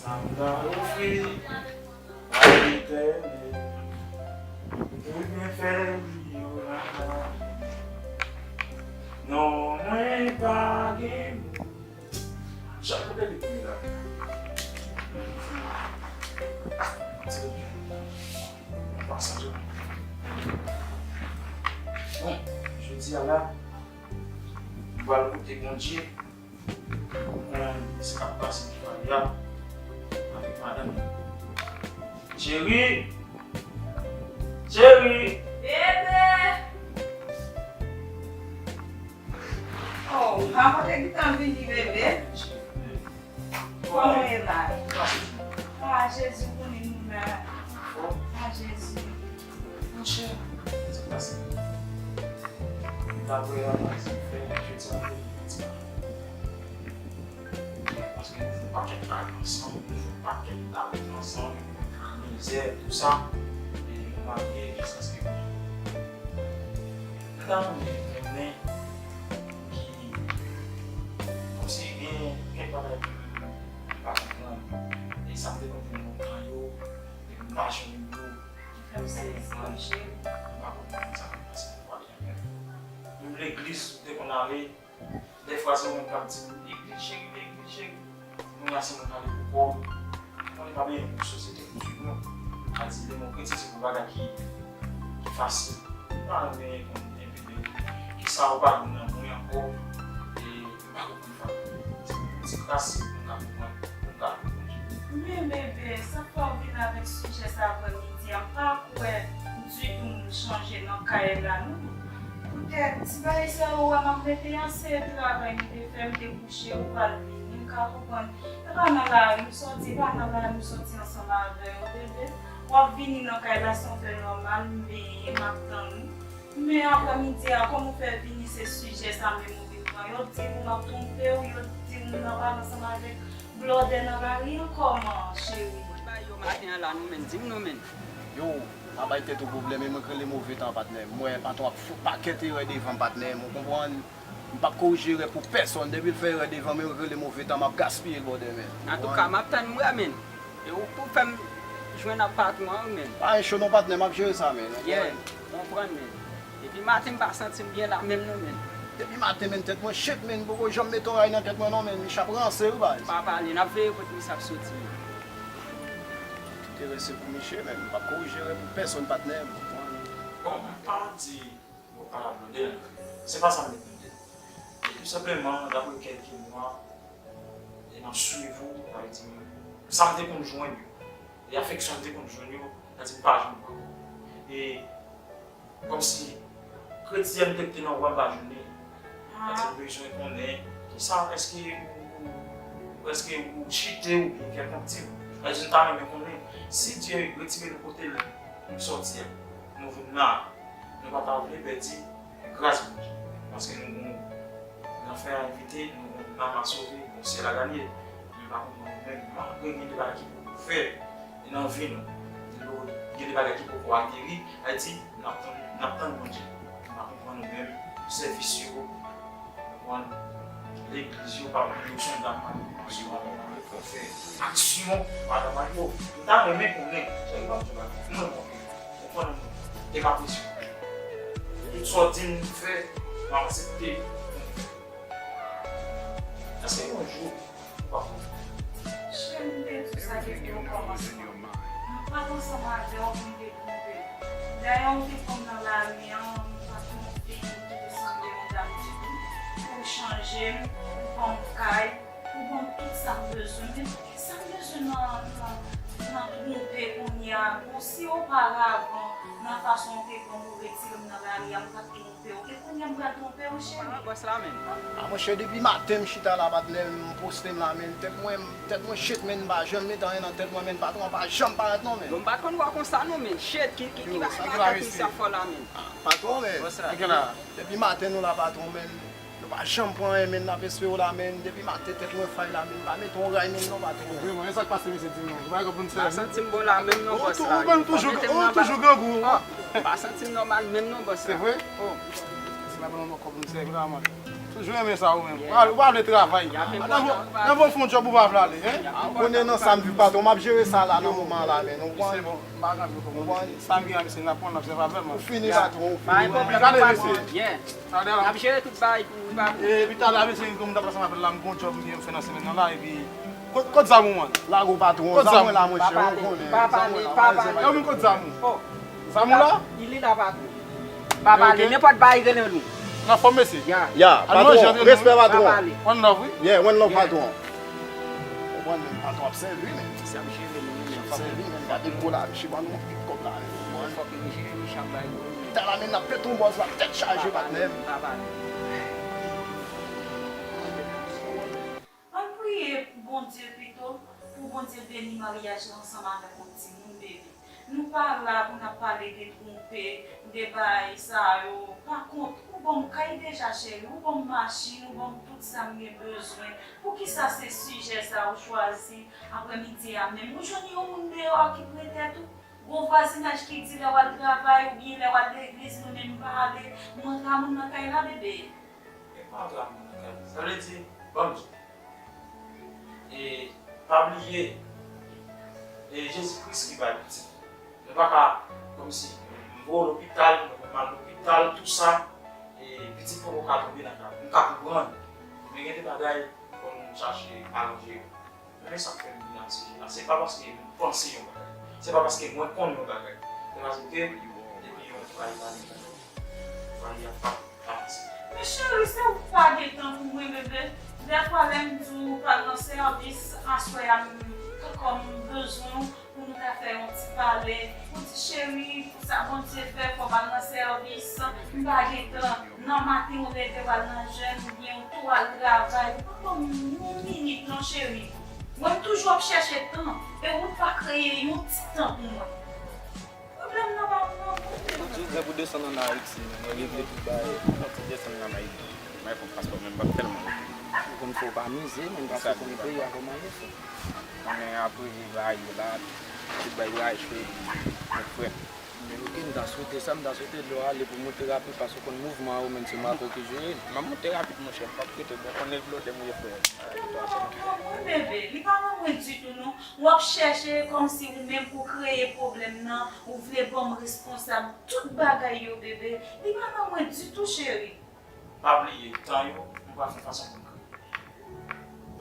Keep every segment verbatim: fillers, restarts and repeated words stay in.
Sa m ta ofri a Letènèl, pou l byen fè li yo la. Non, mwen pa gen mo. Chak kote li pou la. Yon pasaj. Bon, jodi a la, nou pral koute Bondye. Mwen, se k ap pase nan kay la avèk madanm li. Cheri! Cheri! Bebe! Oh, papa te gentan vini, bebe. Kòman w ye la? Ah, Jezi, konnen nou la. Ah, Jezi. Monchè, sa k pase? M ta voye analiz m fè, jodi a, m te di, paske nou fè yon pakèt bagay ansanm, nou fè yon pakèt bagay ansanm, mizè, tou sa, e nou marye jiskaske nou ta renmen konnen ki, kòmsi gen kèk bagay ke m pa konprann, e sa m te konprann nan tan yo, e m pa jwenn yo, ki fè m sezi, konprann, m pa konprann sa k ap pase nan pale avè m. Menm legliz, m te konn ale, dèfwa se ou menm k ap di m, legliz cheri, legliz cheri. Kounye a se mwen k ale pou kò m. Konnen pa byen pou sosyete koutim nou. A di, lè mwen kretyen, se pou bagay ki, ki fasil. M pa renmen konnen bebe. Kisa ou pa gen nan mwen ankò? E m pa konprann sa. Se pou ti kras, m ka konprann, m ka konprann. Men bebe, sa k fè w vin avèk sijè sa aprè midi a? M pa kwè ditou m chanje nan kay la, non. Poutèt ti bagay sa yo wè m ap mete a, se travay m te fè, m te kouche, ou pral vini, m ka konprann. E pa nan lari m soti, e pa nan lari m soti ansanm avè w, bebe. W ap vini nan kay la, se yon fè nòmal, m benyen, m ap tann ou. Men aprè midi a, kòman w fè vini, se sijè sa menm ou vin pran? Yo di w m ap twonpe w, yo di w m nan pale ansanm avèk blòdè nan lari an, kòman, cheri? Mwen bay yo maten an la, non, menn, di m non, menn. Yo, pa bay tèt ou pwoblèm, e mwen k rele move tan, patnè m. M wè patwon ap fout pakèt erè devan m, patnè m, ou konprann? M p ap korije erè pou pèsonn. Depi l fè erè devan mwen, m rele move tan, m ap gaspiye l bòdè, menn. Antouka, m ap tann m wè, menn. E ou tou fè m jwenn ak patwon an, menn. Pa gen cho non, patnè, m ap jere sa, menn. Yeah, konprann, menn. Depi maten, m pa santi m byen la menm, non, menn. Depi maten, menn, tèt mwen chet, menn. M poko janm mete yon ray nan tèt mwen, non, menn. Miche ap ranse, wi, baz. Pa pale, n ap veye kote misye ap soti, menn. Tout erè se pou miche, menn. M p ap korije erè pou pèsonn, patnè m. Bon, m pa di Bon, pa la blòdè, se pa sa m met nan tèt. E tou senpleman, daprè kèlke mwa, e m ap swiv ou, sa vle di, sa m te konn jwenn yo, e afeksyon m te konn jwenn yo, sa di m pa jwenn yo ankò. E kòmsi kretyen m te, te nan wè m pa jwenn li. Sa di m bezwen konnen, kisa, èske ou, ou, èske ou chite oubyen kèlkonk tip. Sa di m ta renmen konnen, si Dye retire nou kote l, nou sòti a, nou vin la, nou pa ta vle pèdi gras Bondye. Paske nou gon lanfè a envite, nou gon nanm a sove, gon syèl a ganye. Men pa konprann nou menm, malgre gen de bagay ki poko fèt nan vi nou, gen de bagay ki poko ageri, sa di, n ap tann, n ap tann Bondye. Men pa konprann nou menm, sèvis yo, konprann, legliz yo, pa bliye w se yon dam mari, se yon dam mari, fè aksyon, madanm mari, bon, m ta renmen konnen, sa yo pa m di bagay, non, non. Ou konn e pa presyon. Tout sa w di m fè, m ap aksepte. Èske yon jou ou p ap konprann? Cheri, m te di w sa depi okòmansman. M pa t ansanm avè w pou m te twonpe w. Dayè, ou te pran m nan lari an, m pa t twonpe w, ou te sanble yon dam ditou. Pou w chanje m, ou ban m kay, ou ban m tout sa m bezwen. Men sa m bezwen nan, nan, nan twonpe kounye a? Bon, si oparavan, nan fason w te pran m, ou retire m nan lari a, m pa t twonpe w. E kounye a m pral twonpe w, cheri? Bòs la menm. A, monchè, depi maten m chita la, patnè m, m poste m la, menn. Tèt mwen, tèt mwen chet, menn, m pa janm met anyen nan tèt mwen, menn. Patwon an pa janm parèt, non, menn. Bon, m pa t konn wè w konsa, non, menn. Chet, ki, ki, ki bagay tèt misye ap fè w la, menn? Patwon, menn. Depi maten nou la, patwon, menn. Nou pa janm pran anyen, menn, n ap espere w la, menn. Depi maten tèt mwen fay la, menn. Pa mete yon ray, menn, non, patwon. Vrèman, e sa k pase, mesye, di m non. Ou pa gen kòb pou n sèvi. Pa santi m bon la menm non, bòs la. Ou toujou, ou toujou grangou. Pa santi m nòmal menm non, bòs la. Se vre? Oh. Si n ap ban nou kòb pou n sèvi la, man. Toujou renmen sa ou menm. Ou pa, ou pa vle travay. Nan bon, nan bon fon djòb ou pa vle ale, hein? Ou konnen nan sa m viv patwon, m ap jere sa la nan moman la, men nou konprann. Se bon, m pa gade ou konprann. Sa m gen a mesye, n ap pran, n ap sèvi avè l, man. Ou fini patwon, ou fini. Gade mesye. N ap jere tout bagay pou ou, pa pou. Epi talè a mesye, gen moun t ap pase m apèl la, m gon djòb m gen pou fè nan semèn nan la, epi Kot, kot zam ou, man? Lage w patwon, zam mwen la, monchè, ou konnen. Pa pale, pa pale. Yo vin kot zam ou? Zam ou la? Li la, patwon. Pa pale, nenpòt bagay rele nou. Nan fòm mesye? Ya. Ya, patwon, respè patwon. One love, wi. Yeah, one love patwon. Ou konn patwon ap sèvi, men. Misye ap jere nou, men. Ap sèvi, men. Gade gwo la, misye ban nou yon pik kòb la, men. Fòk misye jere, misye ap bay nou, men. Talè a, men, n ap pete yon bòz la, tèt chaje, patnè. Pa pale. Ann priye pou Bondye pito, pou Bondye beni maryaj la ansanm avèk yon timoun, bebe. Nou pa la pou n ap pale de twonpe, de bagay sa yo. Pa kont, ou ban m kay deja, cheri, ou ban m machin, ou ban m tout sa m gen bezwen. Poukisa se sijè sa ou chwazi aprèmidi a menm? Ou jwenn yon moun deyò ki pre tèt ou? Gon vwazinaj ki di lè w al travay oubyen lè w al legliz, nou menm pa ale. M antre a moun nan kay la, bebe. E pa antre a moun nan kay. Sa vle di, ban m di w. E pa bliye, e Jezi Kris ki bay pitit. Nou pa ka, kòmsi, m voye w lopital, mwen menm m al lopital, tou sa, e pitit poko ka tonbe nan kay. M ka konprann. Men gen de bagay, fò nou chache aranje yo. Men sa k fè m vin ak sijè la, se pa paske m panse yon bagay, se pa paske mwen konn yon bagay, se paske depi yon pale pale, pale ap pale. Men cheri, se ou ki pa gen tan pou mwen, bebe. Dèfwa lè m di w pral nan sèvis aswè a, m, kòm m bezwen w, pou nou ta fè yon ti pale. Ou di, cheri, pou sa Bondye fè, fò m al nan sèvis. M pa gen tan. Nan maten, ou leve, w al nan jèn, oubyen ou tou al travay. Ou pa ban m yon minit, non, cheri. Mwen, m toujou ap chèche tan, e ou pa kreye yon ti tan pou mwen. Pwoblèm nan pa pou mwen, non. Ou di ou prè pou desann ann Ayiti, men mwen regle tout bagay. Ou konn ti desann ann Ayiti. Mwen fè paspò, men m pa tèlman regle. Ou konn fè w pa mize, men paske w konn peyi a kòman ye, frè. Konnen apre bagay yo la, tout bagay yo rache, mwen frè. Men ok, m ta swete sa, m ta swete lè w ale pou w monte rapid, paske w konn mouvman an, ou menm se Marco ki jere l. M ap monte rapid, monchè, m p ap rete, bon, konnen vle w te mouye frè. Wi, bebe, li pa nan mwen ditou, non. W ap chèche kòmsi ou menm pou kreye pwoblèm nan, ou vle ban m responsab tout bagay yo, bebe. Li pa nan mwen ditou, cheri. Pa bliye, tan yo, m pral fè fason pou m kreye.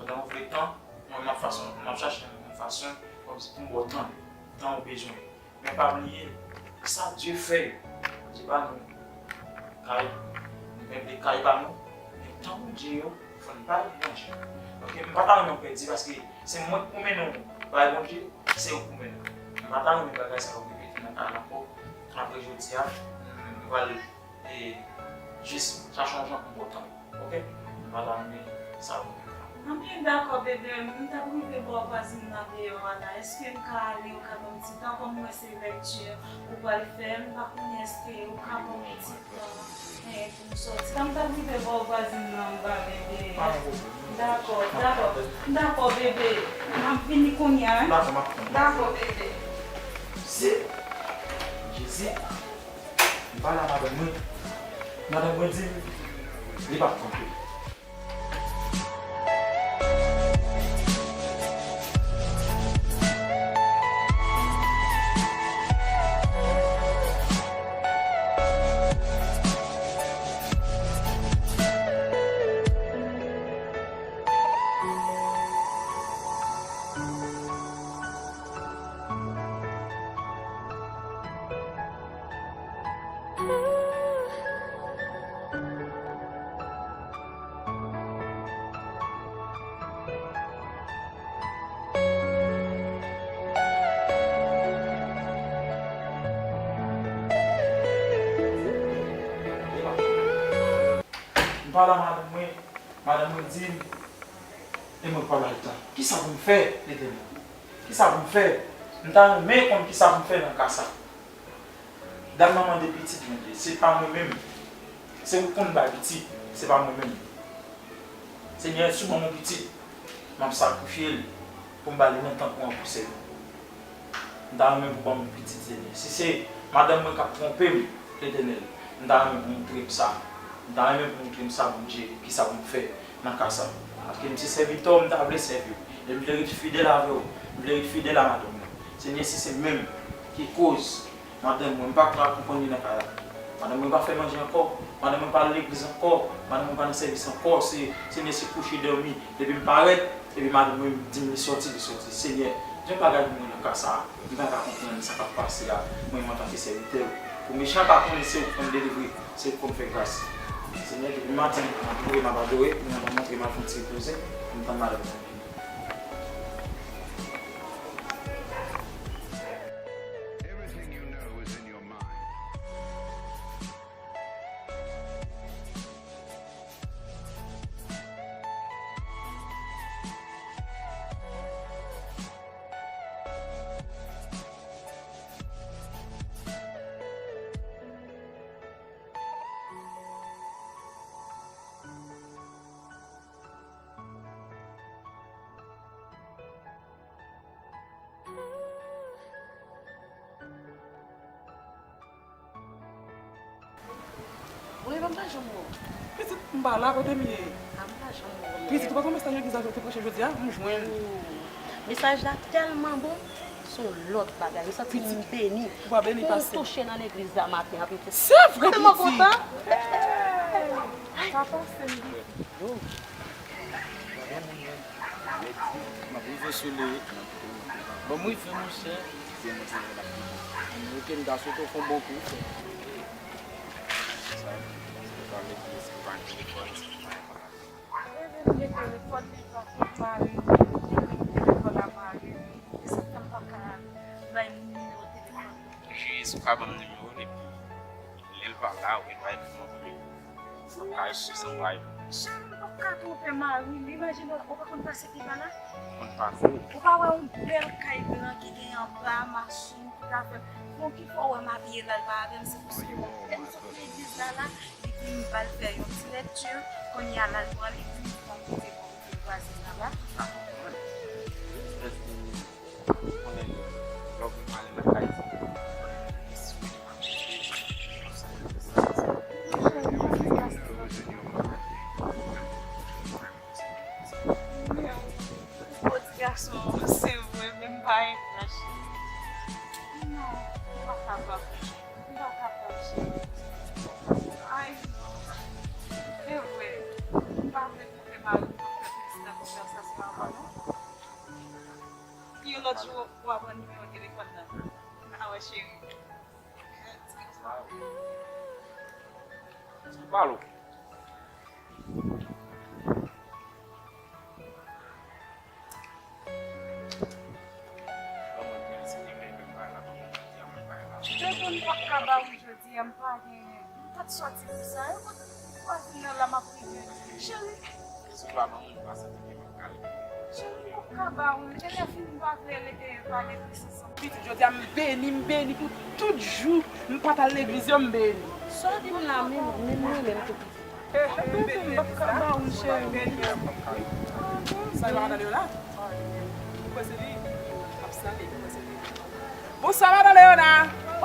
Pandan w vle tan, mwen m ap fason, m ap chache yon fason kòmsi pou m ba w tan yo, tan ou bezwen yo. Men pa bliye, sa Dye fè yo, Dye ba nou kay, nou menm de kay pa nou, men tan Bondye yo, fò n bay Bondye. Ok, m pa ta renmen w pèdi paske se mwen k pou mennen w bay Bondye, se ou k pou mennen l. M pa ta renmen bagay sa yo repete nan kay la ankò. Apre jodi a, nou pral E jis chache yon jan pou bon tan. Ok? M pa ta renmen sa pou nou. Anben, dakò, bebe. M t ap rive bò vwazin nan deyò a la. Èske m ka ale, ou ka ban m ti tan? Kòm m wè se lèkti ou pral fè, m pa konnen èske ou ka ban m ti tan, eh, pou m sòti. Kan m t ap rive bò vwazin nan, m prale deyò. Dakò, dakò. Dakò, bebe. M ap vini kounye a, wi. Dakò, m ap tann. Dakò, bebe. Se Jezi. M pale a madanm mwen. Madanm mwen di m li p ap twonpe. M pale a madanm mwen, madanm mwen di m, e mwen pa bay tan. Kisa pou m fè, Letènèl? Kisa pou m fè? M ta renmen konn kisa pou m fè nan ka sa. Dam nan mande pitit, Bondye, se pa mwen menm. Se ou k konn bay pitit, se pa mwen menm. Senyè, si w ban m yon pitit, m ap sakrifye l pou m ba li nan tanp ou an pou sèvi w. M ta renmen pou w ban m yon pitit, Senyè. Si se madanm mwen k ap twonpe m, Letènèl, m ta renmen pou w montre m sa. M ta renmen pou w montre m sa Bondye, kisa pou m fè nan ka sa. Paske m se sèvitè w, m ta vle sèvi w. E m vle ret fidèl avè w. M vle ret fidèl a madanm mwen. Senyè, si se menm ki koz madanm mwen, m pa ka akonpanye nan kay la. Madanm mwen pa fè manje ankò. Madanm mwen pa al legliz ankò. Madanm mwen pa nan sèvis ankò. Se, Senyè, se kouche dòmi. Depi m parèt, epi madanm mwen di m li sòti, li sòti. Senyè, gen bagay pou mwen nan ka sa a. M pa ka konprann sa k ap pase a. Mwen menm antanke sèvitè w. Pou mechan pa konnen se ou k konn delivre, se ou k konn fè gras. Senyè, depi maten, m ap louwe, m ap adore, m ap montre m al fè yon ti repoze, pou m tann madanm mwen vini. Wi, ban m pa janm wè w. Pitit, m pa la, kote m ye? A, m pa janm wè w. Pitit, ou pa konn mesaj legliz la te preche jodi a? M jwenn. Mesaj la tèlman bon, se yon lòt bagay. M santi m beni. Ou pa beni pase. Pou m touche nan legliz la maten an, pitit. Se vre, pitit. Tèlman kontan. Sa pase m byen. Yo, gade moun nan. M ap rive sou li. Bon, m rive, monchè. Ok, m ta swete w fè yon bon kou. Sa, se pa legliz, se pa telefòn, se pa. Reve m gen telefòn, men pa kot mari m, telefòn a mari m. E sa k fè m pa ka bay moun nimewo telefòn mwen. Jis ou ka ban m nimewo l, epi lè l pa la, ou gen dwa epi m anvoye. Sa ka epi san bay. Cheri, m p ap ka twonpe mari m. Imajine w, ou pa konn pase pi pa la? Konn pase. Ou pa wè yon bèl kay blan ki gen anba, machin, tout afè. Bon, ki fè w wè m abiye la, l pa avè m, se pou sou lè m sot legliz la la, li di m ba l fè yon ti lekti, kounye a la l pran li di m fè yon kote bò kote vwazen laba. Sa konprann. Èske ou konnen lè w vin pale nan kay sa, ou konnen sou li m ap chèche, konsa, konsa, konsa. Ou ti gason, se vre, men m pa engra, cheri. Non, m pa kapab. M pa kapab, cheri. Ay, non. Se vre, m pa vle twonpe mari m, m ap fè pitit nan konvèsasyon avan, non. Yon lòt jou, w ap rann nimewo telefòn nan. N a wè, cheri. Palo. Cheri, m p ap ka ba ou jodi a, m pa genyen. M pa t sòti pou sa. E kote vwazin nan la m ap rive. Cheri. Si w pa ban mwen, m pa santi byen, m ap kale. Cheri, m p ap ka ba ou l. E lè fini, m pa vle pale plis ansanm. Pitit, jodi a, m beni, m beni pou tout jou. M pa t al legliz yo, m beni. Sa w di m la, menm, menm mwen menm tou pitit. Bebe, m p ap ka ba ou l, cheri. Sa yo pa tande yo la? Ou kwè se li? Ap sale, ou kwè se li? Bonswa, madan Leona.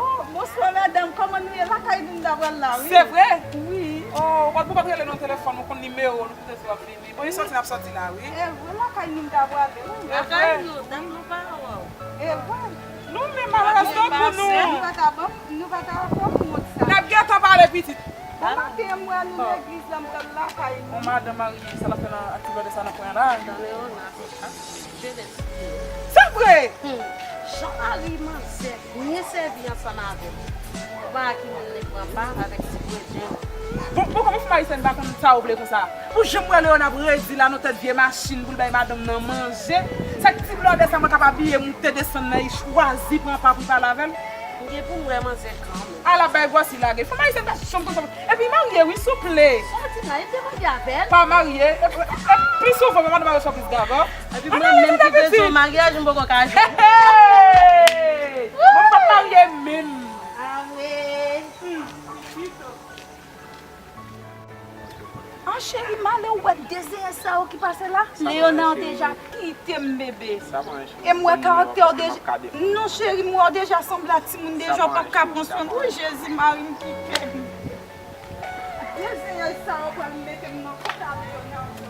Oh, bonswa, madanm. Kòman nou ye? Lakay nou m ta pral la, wi. Se vre? Wi. Oh, ou pa t rele nou telefòn, nou konn nimewo nou, poutèt w ap vini. Bon, li sòti, n ap sòti la, wi. E vre, lakay nou m ta prale, wi. E vre. Lakay nou, dam nou pa wè w. E vre. Nou menm, malerèzman pou nou. Nou pa ta ban, nou pa ta fè w wont sa. N ap gentan pale, pitit. Bon maten an, m wè nou legliz la, m pral lakay nou. Bon, madanm marye, sa l ap fè nan aktivite sa nan kwen an la? Madan Leona. Se vre! Hmm. Jan mari manzè byen sèvi ansanm avè l. Ou pa wè ki moun li pran pa avèk ti bredjen. Bon, bon, kòman fanm ayisyèn pa konn sa ou vle konsa? Pou jan m wè Leona ap redi la nan tèt vye machin pou l bay madanm nan manje. Sa k ti blòdè sa mwen k ap abiye moute desann nan, li chwazi pran pa pou l pale avè l? M gen pou m wè manzè kanmenm. Ala bay gwòsi lage. Fanm ayisyèn pa janm konn sa. Epi marye wi, souple. Sa w di la, e te marye avè l? Pa marye. E, e, e, pli souvan, men madanm marye sou plis gaga. Epi mwen menm ki bezwen yon maryaj, m poko ka jwenn. Hey! Mwen pa t marye menm. Ah wi. Ah, cheri, m ale, ou wè dezen sa yo ki pase la? Leona deja kite m, bebe. E m wè karaktè w deja. Non, cheri, m wè w deja sanble ak timoun deja, w p ap ka pran swen. Wi, Jezi, mari m kite m. Dezen Sa yo pral mete m nan kòd a Leonardo.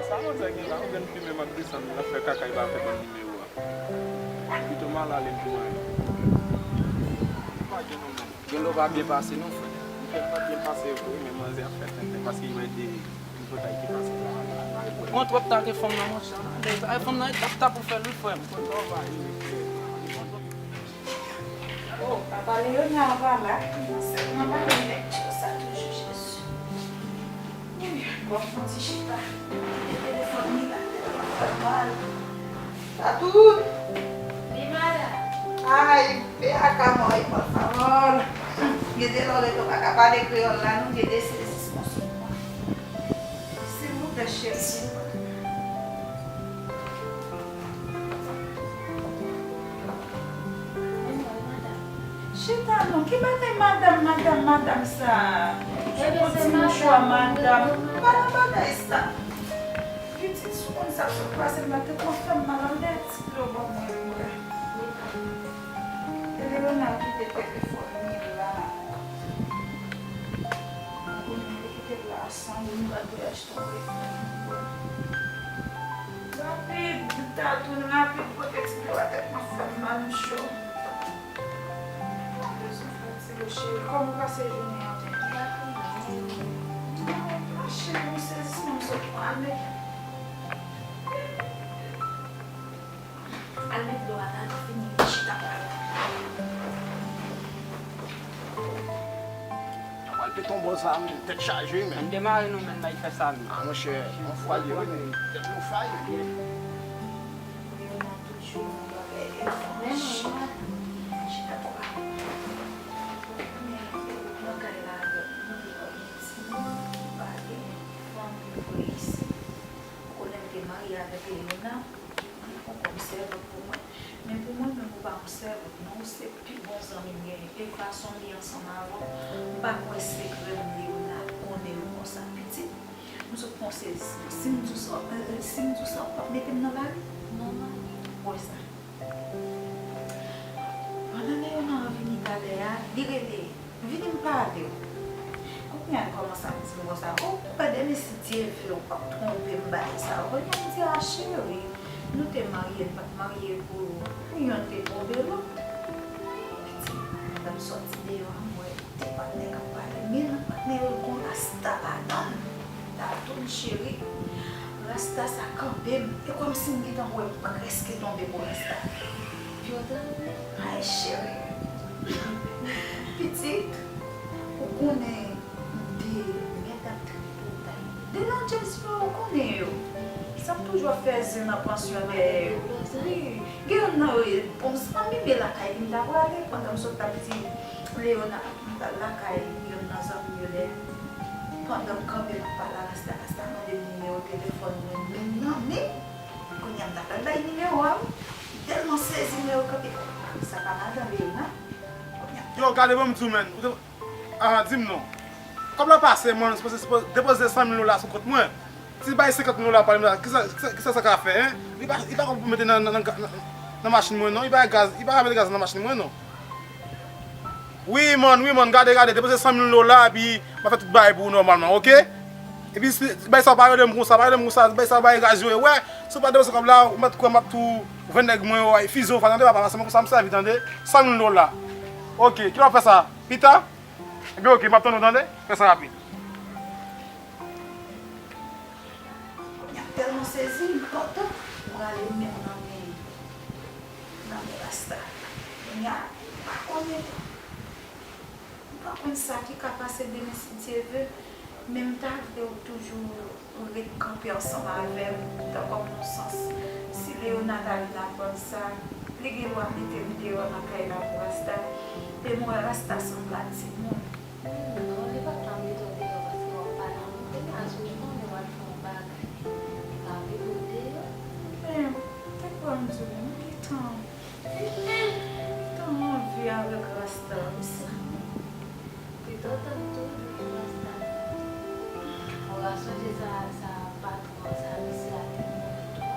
Sa manzè gen la, ou jwenn fimen m ap desann, l ap fè kaka, li pa fè konn nimewo a. Pito m al ale m pou mwen. Pa gen non, men. Gen lè w pa byen pase non, frè. M fèk pa byen pase vre, men manzè ap fè tenten paske li wè de, de bagay ki pase la. Mwen twòp ta ke fanm nan, monchè. Ay, fanm nan, e tap tap ou fè l, wi, frè m. Oh, papa Léonard pa la. Sèlman pa gen nèg tchou sa toujou, Jezi. Wi, bon, fon ti chita. Kite telefòn li la, tèt mwen fè mal. Tatou! Wi, madanm. Ay, ven ak amò, por favor. Gen de lè w ret ou pa ka pale kreyòl la, non, gen de sezisman sou mwen. Silvouplè, cheri, silvouplè. Chita non, ki bagay madanm, madanm, madanm sa a? Jete ti mouchwa madanm. Pa nan bagay sa. Pitit sou moun sa sot pase m la, tèt mwen fè m mal anlè ti dlo ban mwen bwè. E Leona kite telefòn li la. Mwen konnen li kite l la. Sanble m pral voye achte yon refren. Rapid, Tatou, rapid, pote ti dlo a, tèt mwen fè m mal, m cho. Mwen bezwen fè ti dlo, cheri. Kòman w pase jounen an? Mwen cheri, m sezi, m sot pale. Al met dlo a, Tatou, fini, li chita pale. Mwen pete yon bò sa, men tèt chaje, men. Ann demare non, men, bay fè sa, men. Ah, monchè, yon fwa li, wi, men tèt nou fay. Wi, men toujou, yon bagay enfòmasyon. Chita pale. Men, nan kay la, nou te wè gen timoun ki pa gen fanmi vre isit. Ou konnen m te marye avèk Léona. Li poko yon sèvant pou mwen. Men pou mwen menm, ou pa yon sèvant, non, ou se pi bon zanmi m genyen. E fason m ye ansanm avè w, m pa kwè sekrè m, Léona, konnen l konsa. Pitit, m sot pran sezisman. Si m di w sa, euh, si m di w sa, w p ap mete m nan lari? Non, manmi. Ou wè sa? Pandan Léona vini talè a, li rele. Vini m pale w. Kounye a l kòmanse ap di m konsa, o, ou kwè demen si Dye vle ou p ap twonpe m bagay sa yo. Kounye a m di, a cheri, nou te marye, n pa t marye pou, pou yonn te twonpe lòt. Pitit, pandan m sòti deyò a, m wè de patnè k ap pale, men nan patnè yo gon rasta ladan l. Tatou m cheri, rasta sa kanpe m, e kòmsi m gentan wè m prèske tonbe pou rasta. Ay cheri, pitit, ou konnen m te mèt ap tripe w, de landjèz yo, ou konnen yo. Sa m toujou ap fè zen nan pansyon dèyè yo. Wi, gen youn nan yo, bon, zanmi m lakay li m ta prale, pandan m sot ap di Leona m pral lakay youn nan zanmi yo dèyè. Pandan m kanpe m ap pale a rasta, rasta mande m nimewo telefòn mwen, men nan men, kounye a m ta pral bay nimewo a wi. M tèlman sezi, nimewo kanpe. Sa pa madan Leona? Kounye a m ta Yo, gade ban m di w, menn. Ou te, ah, di m non. Kòb la pase, man, sipoze, sipoze depoze san mil dola sou kont mwen. Si bay senkant mil dola pa li la, kisa, kisa, kisa sa ka fè, en? Li pa, li pa ka pou mete nan, nan, nan, nan, nan machin mwen, non. Li pa gaz, li pa ka mete gaz nan machin mwen, non. Wi, man, wi, man, gade, gade, depoze san mil dola, epi m a fè tout bagay pou ou nòmalman, oke? Epi, si, bay sa w pa rele m konsa, pa rele m konsa, bay sa w bay gaz yo, e wè, si w pa depoze kòb la, ou mèt kwè m ap tou vennèg mwen yo, ay, fize w, tande, papa, paske mwen konsa m sèvi, tande, san mil dola. Oke, kilè w ap fè sa? Pita? Ebyen, oke, m ap tann ou, tande, fè sa rapid. Kounye a m tèlman sezi, m kontan. M rale men m nan men, nan men rasta. Kounye a, m pa konnen. M pa konn sa ki ka pase demen si Dye vle, men m ta vle w toujou ret kanpe ansanm avè m, tankou yon sans. Si Leona ta vin aprann sa, li gen dwa mete m deyò nan kay la pou rasta. E m wè rasta sanble a timoun. Non, li pa t ap mete w deyò paske w ap pale anpil. Kounye a, si w konnen w al fè yon bagay, li ka mete w deyò. Men, te kwè m di w, m gentan, m gentan anvi avèk rasta, wi, sa. Pito tann tou, di pou rasta. Ou ka sonje sa, sa patwon sa, mesye a te mouri tou.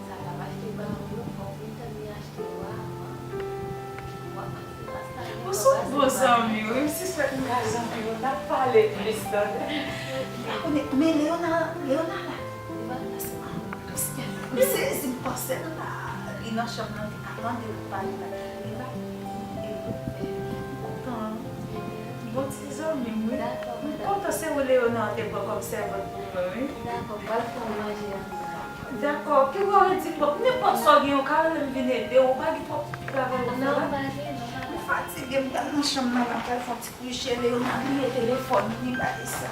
Sa l ap achte ba ou yo, fòk ou tann li achte yo avan. W ap pase rasta, ou se yon bon Zanmi, wi, m sispèk m ka zanmi w, n ap pale plis, tande. Pa konnen, men Leona, Leona la. M sezi, m panse l la, li nan chanm nan, li ka tande w pale la. Li la, li, e, e, kontan, bon ti zanmi m, wi. M kontan se ou Leona te pran kòm sèvant pou mwen, wi. Dakò, m pral fè w manje an. Dakò, ki bò redi pwòp, nenpòt sa w gen, ou ka rele m vin ede w, ou pa gen twòp travay ou fè la. Non, pa gen, non, pa gen. M fatige, m pral nan chanm nan, m pral fè yon ti kouche, Leona bliye telefòn li, bagay sa.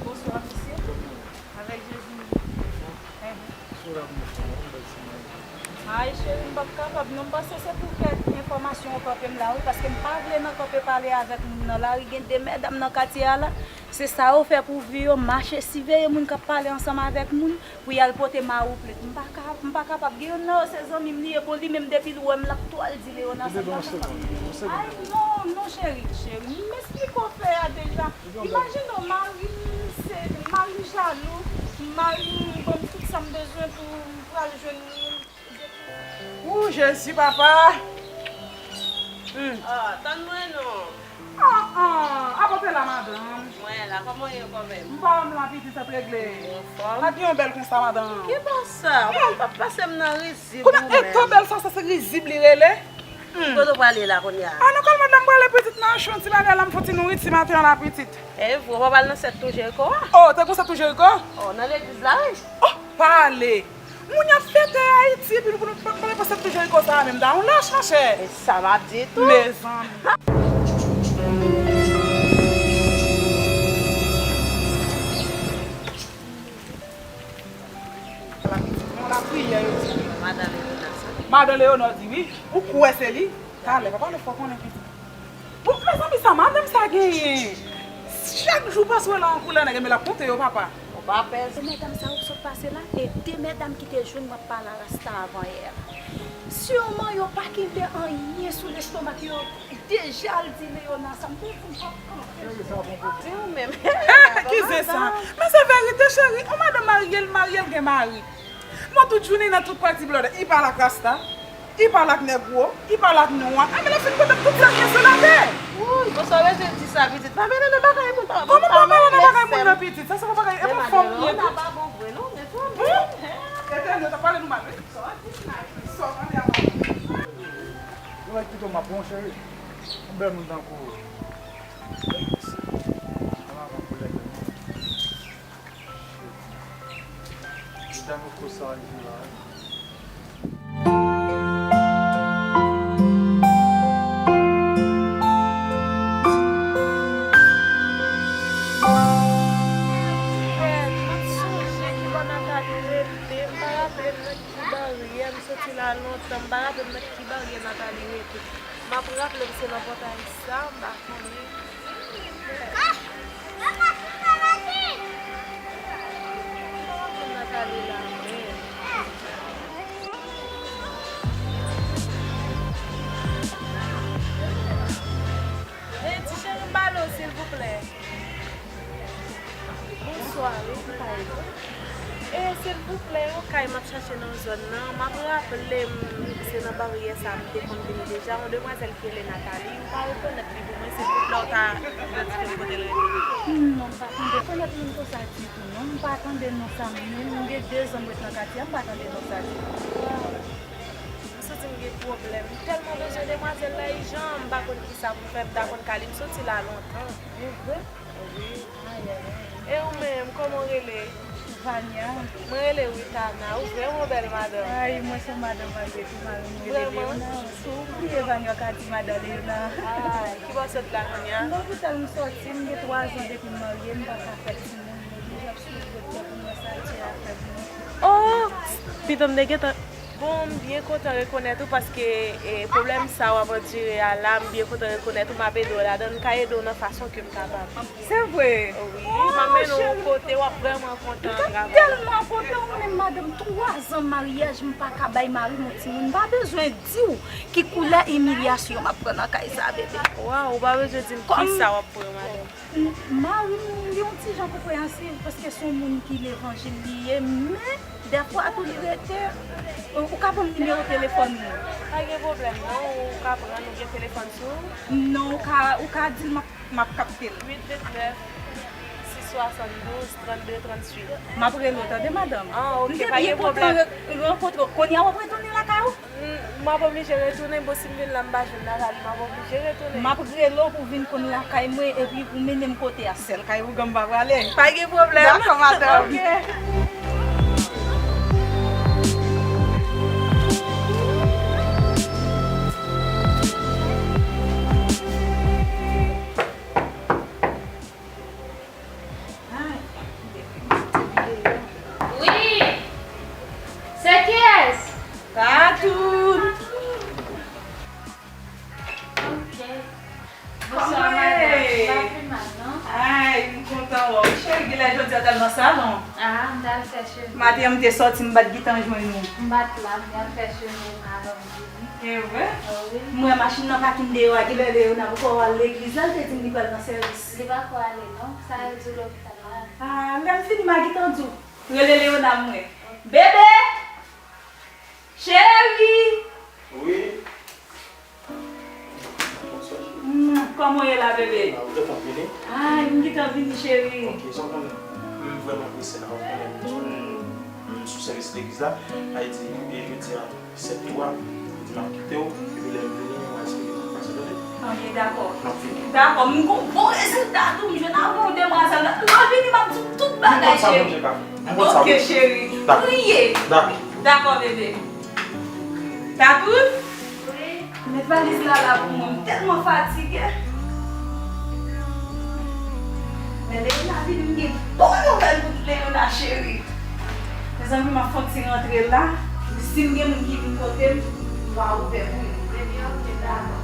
Bonswa, mesye. Avèk Jezi. Ay, cheri, m p ap kapab, non. M panse se pou kèk enfòmasyon ou kanpe m la, wi, paske m pa vle nan kanpe pale avèk moun nan. Lari gen de medam nan katye a la. Se sa yo fè pou vi yo, mache siveye moun k ap pale ansanm avèk moun. Pou y al pote mari w plent. M pa ka, m pa kapab. Gen youn nan yo se zanmi m li ye. Bon, li menm depi l wè m l ap twal di Leona sa m pa kapab. Ay, non, non, cheri, cheri. M esplike w fè a deja. Imajine w, mari m se mari m jalou. Mari m ban m tout sa m bezwen pou m pral jwenn li. Ou, Jezi, papa. Hmm. Ah, tann mwen non. Ah, ah, apa w te la, madanm? Mwen la, kòman w ye kanmenm? M pa wè m la, pitit, sa t regle. Anfòm. Pa gen yon bèl konsa, madanm. Ki konsa? Ou pa pase m nan rizib ou menm. Kounye a, e to bèl sa, sa se rizib li rele? Hmm. Kote w prale la kounye a? Ah, non, kalm, madanm, m prale pitit nan achte yon ti bagay la, m fè yon ti nouriti maten an la, pitit. E vre, w pa pral nan sèt tou Jeriko a? Oh, te gon sèt tou Jeriko? Oh, nan legliz la, wi. Oh, pale! Moun y ap fete Ayiti, epi nou, nou, nou pa pase tou Jeriko sa a menm, ta yon lach, monchè. E sa m ap di tou. Mezanmi. Yon lapriyè, yo di. Madan Leona sa. Madan Leona di wi. Ou kwè se li? Talè, papa, nou fò konnen ki. Bon, mezanmi, sa madanm sa genyen? Chak jou w pase w wè l an koulè nèg, men l ap konte yo, papa. Ou pa pè. Se medam sa yo k sot pase la, e de medam ki te jwenn mwen ap pale a rasta avan yè la. Siman yo pa kenbe anyen sou lestomak yo. Deja l di Leona sa, m te di m p ap kanpe. Cheri, sa bon pou ou. Di ou menm. Eh, ki zen sa? Men se verite, cheri. On madanm marye, l marye, l gen mari. Mwen tout jounen nan tout pati blòdè. I pale ak rasta, i pale ak nègwo, i pale ak nwa. Anben lè fin kontan tout sa k gen sou latè. Wouy, bon sa w rete di sa, pitit. Pa mennen nan bagay moun, pa. Kòman m pa mennen nan bagay moun nan, pitit? Sa se pa bagay, e pa fanm m ye tou. Pa bon vre non, men fanm. Etènèl, t ap pale nou mal, wi. Sa w ap di, sa w ap di a pa bon. Ou wè pito m ap bon, cheri. Yon bèl moun tankou ou. Kòman avan koulè ke nou. Shit. Li tankou kosa rive la, wi. Mwen sonje ki bò Nathalie rete, m pa raple m nan ki baryè, m soti la lontan, m pa raple m nan ki baryè Nathalie rete. M ap raple m se nan pòtay sa, m pa konnen. Hey, ti cheri, m pale w, silvouplè. Bonswa, wi, m ka ede w? E, silvouplè, yon kay m ap chache nan zòn nan. M ap raple m, se nan baryè sa a m te konn vini deja. Yon demwazèl ki rele Nathalie, ou pa rekonèt li pou mwen, silvouplè, ou ta idantifye m kote l rete? Non, m pa konn rekonèt M konsa ditou non, m pa tande non sa menm. M gen de zan m ret nan katye a, m pa tande non sa ditou. Waw. M santi m gen pwoblèm. M tèlman bezwen demwazèl la, ijan, m pa konn kisa pou m fè, m ta konn ka li, m soti la lontan. E vre? Wi. Ay, ay, ay. E ou menm, kòman w rele? Vania. Mwen rele Witana. Ou vrèman bèl, madanm. Ay, mwen se yon madanm malgre tou, mari m rele Leona. Si w bliye Vania, w ka di madan Leona. Ay, ki bò w sot la kounye a? M lopital m soti, m gen twa zan depi m marye, m pa ka fè timoun. M oblije ap swiv doktè pou m wè sa Dye a fè pou mwen. Oh! Piton m te gentan Bon, m byen kontan rekonèt ou paske e, pwoblèm sa w ap andire a la, m byen kontan rekonèt ou, m ap ede w ladan l, m ka ede w nan fason ke m kapab. Se vre? Wi, m ap mennen w yon kote w ap vrèman kontan travay. M tèlman kontan, ou menm madanm, twa zan maryaj, m pa ka bay mari m yon timoun, m pa bezwen di w ki koulè imilyasyon m ap pran nan kay sa, bebe. Waw, ou pa bezwen di m kisa w ap pran, madanm. M, mari m, li yon ti jan konpreyansiv paske se yon moun ki levanjil li ye, men dèfwa tou li rete, ou ka ban m nimewo telefòn mwen. Pa gen pwoblèm non, ou ka pran, ou gen telefòn sou ou? Non, ou ka, ou ka di l m ap, m ap kapte l. Uit vennèf, sis swasanndouz, trannde tranntuit. M ap rele w, tande, madanm. Ah, ok, pa gen pwoblèm. M te byen kontan re-, rankontre w. Kounye a w ap retounen lakay ou? M, m ap oblije retounen, bon, si m vin la, m pa jwenn Nathalie, m ap oblije retounen. M ap rele w pou w vin konn lakay mwen, epi pou w mennen m kote a. Sèl kay ougan m pa prale. Pa gen pwoblèm. Dakò, madanm. Ok. Wi! Se kiyès? Tatou! Ok. Bonswa, madanm. Kòman w ye? M pa pi mal, non. Ay, m kontan wè w. Cheri, genlè jodi a w t al nan salon. Ah, m t al fè cheve. Maten an, m te sòti, m pa t gentan jwenn ou. M pa t la, m t al fè cheve m avan m vini. E vre? Ah wi. M wè machin nan pakin deyò a, genlè Leona poko al legliz la, l te di m li pral nan sèvis. Li pako ale non, sa yo di w lopital la. Ah, lè m fini m a gentan di w. Rele Leona mwen. Bebe! Cheri! Wi. Bonswa, cheri. Mm, kòman w ye la, bebe? Ah, ou gentan vini? Ay, m gentan vini, cheri. Ok, sa w konnen. M vrèman prese la, ou konnen. M sou sèvis legliz la. Sa vle di, e jodi a, sèt twa, li di m ap kite w, epi lè m vini, mwen esplike sa k pase, tande? Ok, dakò. M ap vini. Dakò, m gon bon rezilta tou, m jwenn avè w demwazèl la. Lè w vini, m ap di w tout bagay, cheri. M konn sa, Bondye ka fè. M konn sa, wi. Ok, cheri. Dakò. Priye. Dakò. Dakò, bebe. Takout? Wi. Met valiz la la pou mwen, m tèlman fatige. Lè Leona vini, m gen bon nouvèl pou Leona cheri. Mezanmi, m ap fè yon ti rantre la. Si m gen moun ki vin kote m, m va ouvè pou yo. Ebyen, ok, dakò.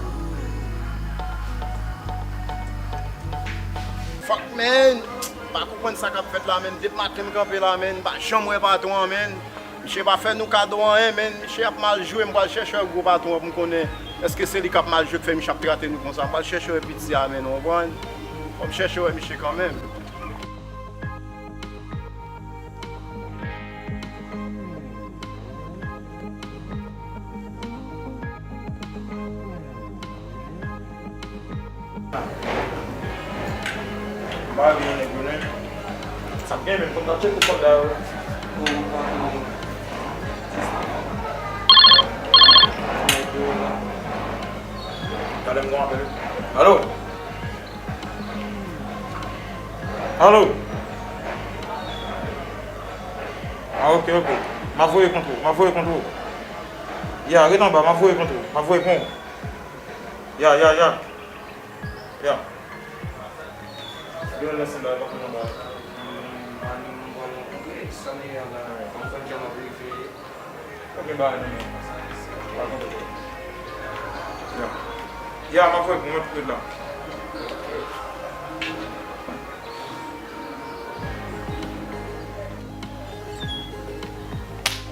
Fuck, man! M pa konprann sa k ap fèt la, man. Depi maten m kanpe la, man. M pa janm wè patwon an, man. Misye pa fè nou kado anyen, man. Misye ap mal jwe. M pral chèche wè gwo patwon an pou m konnen èske se li k ap mal jwe k fè misye ap trate nou konsa. M pral chèche wè piti a, man, ou konprann? Fò m chèche wè misye kanmenm. M pa vle nèg yo, non. Sa k gen menm, fò m ta tcheke kòb la, wi. Talè m gon apèl. Alo? Alo? Ah, ok, ok. M ap voye kont ou, m ap voye kont ou. Ya, ret anba, m ap voye kont ou, m ap voye kont ou. Ya, ya, ya. Ya. Gen lè se la, pa konn anba. Mwen, mwen, mwen pral rankontre, sa m ye a la, fò m konn jan m ap rive. Ou gen bagay nan men w. Pa konn anba. Ya. Ya, m ap voye pou mwen, ret la.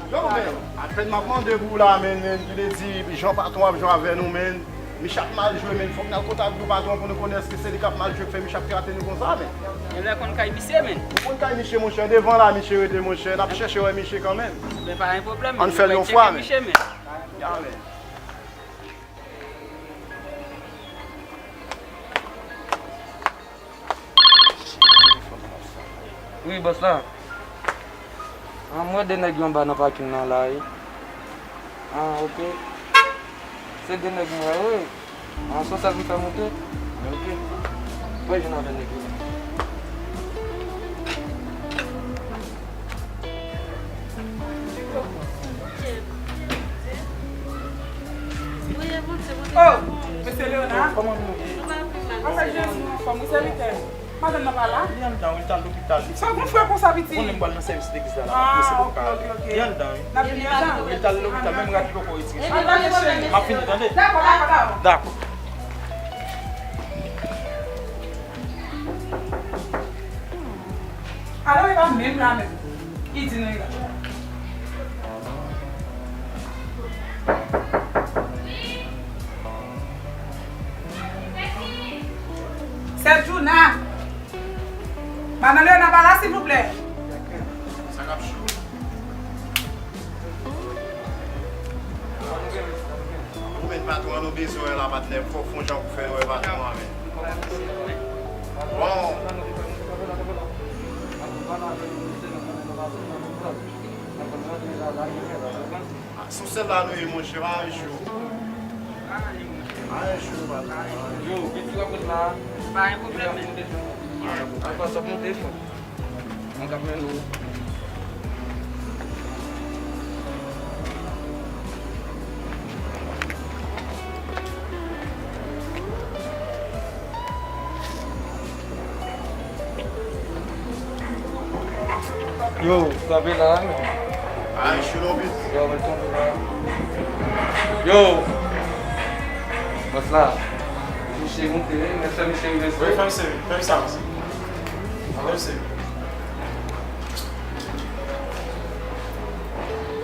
Yo, men, apèn m ap mande pou w la, men, men, ki vle di, jan patwon ap jwe avè nou, men, misye ap mal jwe, men, fòk n al kontak gwo patwon pou nou konnen èske se li k ap mal jwe k fè misye ap trate nou konsa, men. Men lè konn kay misye, men. Ou konn kay misye, monchè, devan la, misye rete, monchè, n ap chèche wè misye kanmenm. Men pa gen pwoblèm, ann fè l yon fwa, men. Ya, men. Wi, bòs la. Ah, m wè de nèg yo anba nan pakin nan la, wi. Ah, ok. Se de nèg m wè, wi. Ah, se yon sèl m fè monte? Ok. Mwen jwenn avè nèg yo. Oh, mesye Leonard. Kòman nou ye? Anfèt, jodi nou anfòm, wi, sèvitè. Madanm nan pa la? Li anndan, wi, li t al lopital. Sa w gon frè konsa, pitit? Ou konnen m pral nan sèvis legliz la, la, m ap prese pou m ka ale. Ah, ok, ok, ok. Li anndan, wi. N ap vini anndan. Wi, li t al lopital, menm rad li poko retire. An, n ap vini, cheri. M ap vini, tande. Dakò, dakò, dakò. Dakò. Alò, e pa menm la menm. Ki di nou e la. Sè Djouna. Madan Leona pa la, silvouplè. Sa k ap cho? Ou menm patwon an, nou bezwen wè la, patnè. Fò w fè yon jan pou fè nou wè patwon an, men. Bon. Ah, sou sèl la nou ye, monchè, pa anyen cho. Pa anyen cho, patwon. Yo, gen ti rapòt la. Pa gen pwoblèm, men. Apa sa monte fò. Mwen k ap mennen w. Yo, kanpe la, men. Ay, chou non, pit. Yo, mwen tonbe la. Yo! Bòs la. Misye monte, men fè misye rive sou. Wi, fè misye, fè misye avanse. Fè misye.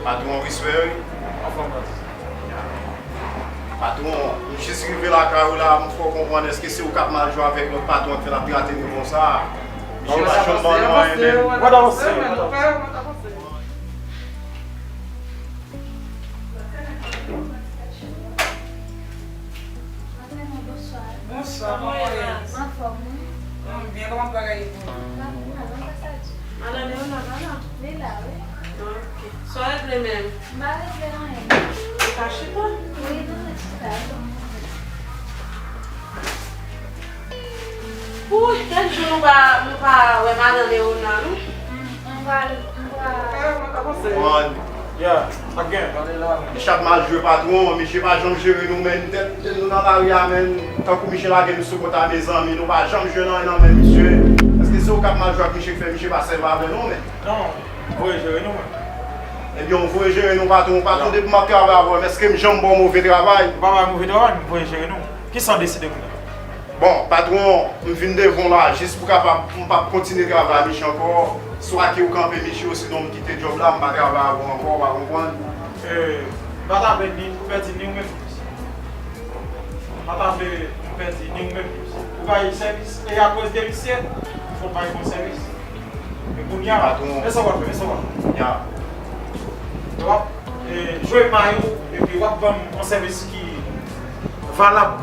Patwon, respè, wi. Anfòm, bòs. Patwon, m jis rive lakay ou la, m fè w konprann, èske se ou k ap mal jwe avèk lòt patwon an ki fè l ap trate nou konsa? Misye pa janm ban nou anyen menm. Mwen t avanse, mwen t avanse. Patwon, bonswa. Bonswa, kòman w ye? Anfòm, wi. M byen, kòman bagay yo? Bagay yo mal, anba sa di. Madan Leona pa la? Li la, wi. Ok. Sa w regle menm? M pa regle anyen. Ou ka chita? Wi, nou ka chita. Wouy, kèk jou nou pa, nou pa wè madan Leona, non? M, m pral, m pral. Bon. Yeah, again. Misye ap mal jwe patwon, misye pa janm jere nou, men tèt nou nan lari a, men tankou misye lage nou sou kont a, mezanmi, nou pa janm jwenn anyen nan men misye. Èske se ou k ap mal jwe ak misye ki fè misye pa sèvi avè nou, men? Non, m voye jere nou, mwen. Ebyen, ou voye jere nou, patwon. Patwon, depi m ap travay avè w, èske m janm ba w move travay? M pa ba w move travay, m voye jere nou. Kisa w deside kounye a? Bon, patwon, m vin devan w la jis pou kapab, m p ap kontinye travay ak misye ankò. Swa ke w kanpe misye, osinon m kite djòb la, m pa travay avè w ankò, w pa konprann? Eh, m pa ta vle ni pou pèdi ni ou menm. M pa ta vle pou pèdi ni ou menm. Ou bay sèvis, e akoz de misye, fò w bay bon sèvis. E kounye a, men sa w ap fè, men sa w ap fè. W ap, e, jwe may ou, epi w ap ban m yon sèvis ki valab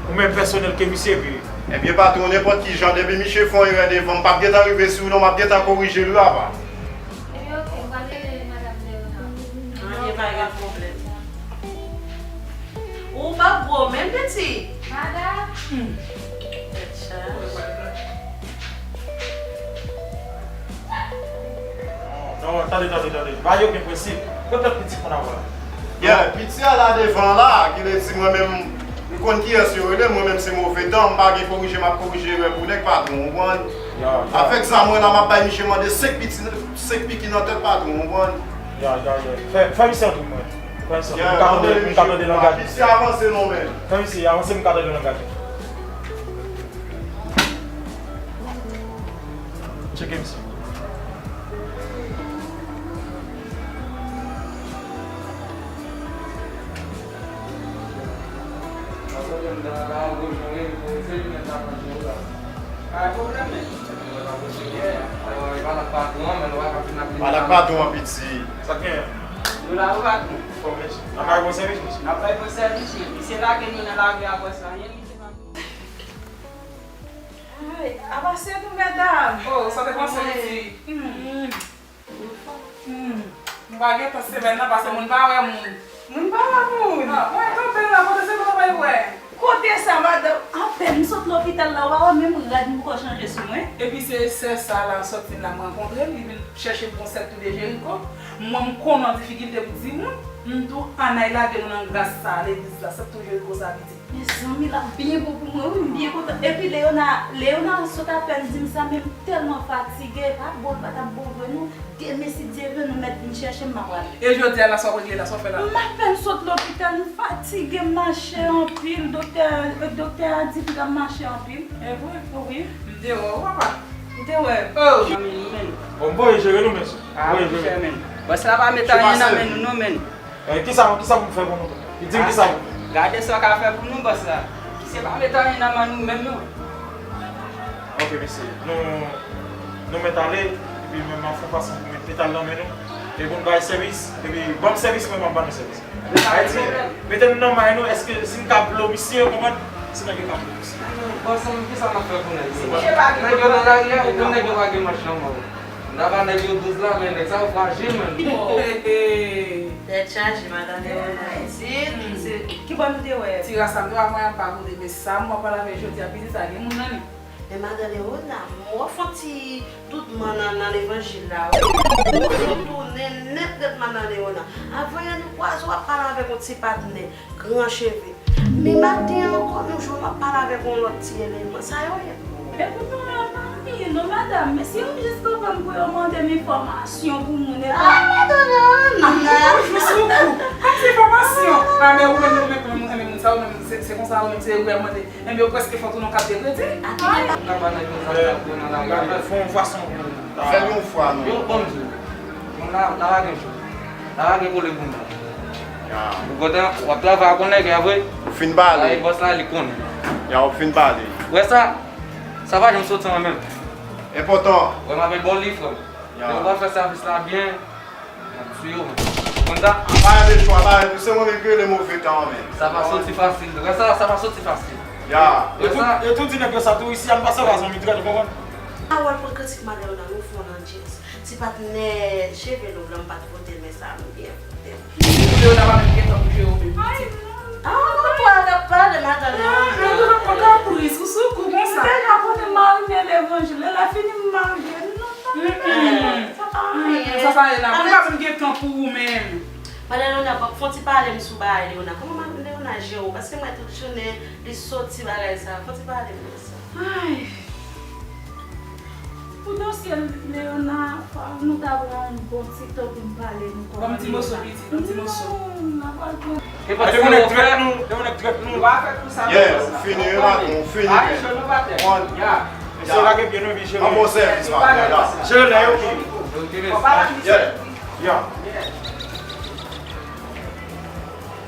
ou menm pèsonèl ke misye vle. Ebyen, patwon, nenpòt ki jan, depi misye fè yon erè devan m, m p ap gentan rive sou ou non, m ap gentan korije l wi, apa. Ebyen, oke, m pral rele madanm Leona. Ebyen, pa gen pwoblèm. Ou pa gwo menm, piti. Madanm. Tèt chaje. Non, non, tande, tande, tande. Pa gen okenn prensip. Kot lòt piti moun an la? Yeah, piti a la devan la, ki vle di mwen menm, m konn kiyès yo rele, mwen menm se move tan, m pa gen korije, m ap korije erè pou nèg, patwon, ou konprann? Yeah, yeah. Avèk zam mwen la, m ap bay misye mande senk piti, senk piki nan tèt, patwon, ou konprann? Yeah, yeah, yeah. Fè, fè misye antre mwen. Fè misye antre. Yeah, m ka tande, m ka tande langaj. Misye avanse non, men. Fè misye avanse, m ka tande langaj. Tcheke misye. Pale ak patwon an, piti. Sa k gen? Nou la wi, patwon. N ap bay bon sèvis, mesye. N ap bay bon sèvis, men misye lage nou nan lari a, bòs la, anyen misye pa. Apa se tou, medam? Oh, sa te panse, pitit? Hmm. Hmm. M pa gen tan semèn nan, paske moun pa wè moun. Moun pa wè moun? Ah, mwen kanpe la, kote se kote bay wè. Kote sa, madanm? Apèn m sot lopital la, w pa wè menm rad m poko chanje sou mwen. Epi se sè sa la, sòt vin la, m rankontre l, li vin chèche m pou yon sèt tou de Jeriko. Mwen, m konnen w difikilte pou timoun. M tou ann al lage nou nan gras sa, legliz la, sèt tou Jeriko sa, pitit. Mezanmi, l ap byen bon pou mwen, wi, m byen kontan. Epi Leona, Leona sot apèn di m sa, men m tèlman fatige, pa bon, l pa t ap bon vre non. Demen, si Dye vle, nou mèt vin chèche m, m a prale. E jodi a la, sa w ap regle la, sa w ap fè la? M apèn sot lopital, m fatige, m mache anpil. Doktè, doktè a di m ka mache anpil. E vre? Wi. M te wè w, papa. M te wè. Oh! Zanmi nou menm. Bon, m voye jere nou, mesye. Ah, voye jere. Monchè, men. Bòs la pa met anyen nan men nou, non, men. Eh, kisa, kisa pou m fè pou nou? Di m kisa pou. Gade sa w ka fè pou nou, bòs la. Misye pa met anyen nan men nou menm, non. Ok, mesye. Nou, nou mèt ale, epi mwen, m ap fè fason pou mèt, mèt al nan men nou. E pou n bay sèvis, epi ban m sèvis, mwen, m ap ban nou sèvis. Ayiti, mete nou nan may nou, èske si n ka blo misye, w konprann? Si nèg yo ka blo misye. Bòs, kisa n ap fè pou nèg yo? Nèg yo nan lari a, ou konn nèg yo pa gen manch nan men yo. N ta ba nèg yo douz la, men nèg sa yo frajil, men. Tèt chaje, madan Leona. Ti, se ki bò nou te wè? Ti ras la, m te pa konn y ap pa kote, men sa m wè pale avè jodi a, pitit sa gen moun nan li. Men madan Leona, m wè w fè yon ti doutman nan, nan levanjil la, wi. Ou tounen nèt, nèt, madan Leona. Avan yè nou kwaze w ap pale avèk yon ti patnè. Gran cheve. Men maten an ankò, nou jwenn w ap pale avèk yon lòt ti eleman. Sa yo ye pou ou? Epi non, yo pa anyen non, madanm. Men si yo jis konprann pou yo mande m enfòmasyon pou moun, epi. Ah, madanm! Ah, bonjou, sou kou. Kòmsi enfòmasyon? Ah, men ou menm, ou menm, ou menm, ou menm, moun sa, ou menm, se, se konsa, ou menm, se ou ap mande. Enben, yo prèske fè w tounen yon kat de kredi. Ay! Fè yon fason pou nou. Fè yon fwa, non. Yo, bon, Dye. Moun la, la pa gen jou. La pa gen kole pou nou. Ya. Ou kontan, w ap travay ak yon nèg, ya vre? Ou fin pale. Sa e bòs la, li konnen. Ya, ou fin pale. Wè sa? Sa pa janm soti an menm. Enpòtan. Wè, m ap bò li, frè m. Ya. Lè ou pa fè sèvis la byen, m ap tiye w, men. Ou konn sa? Apa de chwa, apa de, se mwen menm ki rele move tan an, men. Sa pa soti fasil. Wè sa, sa pa soti fasil. Ya. Wè sa? E tou, e tou di nèg yo sa tou, isi a m pa sèvi a zanmi trèt, ou konprann? A wè l pran kritik madanm nan, nou fè w nan djez. Ti patnè cheve long lan, m pa t vote l, men sa a m byen vote l. Pou Leona pa menm gen tan pou jere w menm, pitit. Ah, nou pa t ap pale, madanm. Ah, nou t ap pran kapris, ou sou kou konsa. M deja konnen m al men levanjil, lè fini m al gen non. Mm-mm. Sa pa anyen. Sa pa anyen, la. Pou li pa menm gen tan pou ou menm. Madanm Leona, fò, fò ti pale m sou bagay Leona. Kòman madanm Leona jere w? Paske m wè tout jounen li soti bagay sa. Fò ti pale m de sa. Ay. Pou dosye Leona, fò nou ta pran yon bon ti tan pou n pale nou kòman. Ban m ti moso, pitit, ban m ti moso. Non, n a pral pran. E pa ti moso frè nou, e yon nèg trèt nou. Yeah, ou fini, wi, patwon, ou fini, men. Bon. Mesye, lage pye nou, epi jere. An bon sèvis, patwon, la. Jere nèg yo. Yeah. Yeah.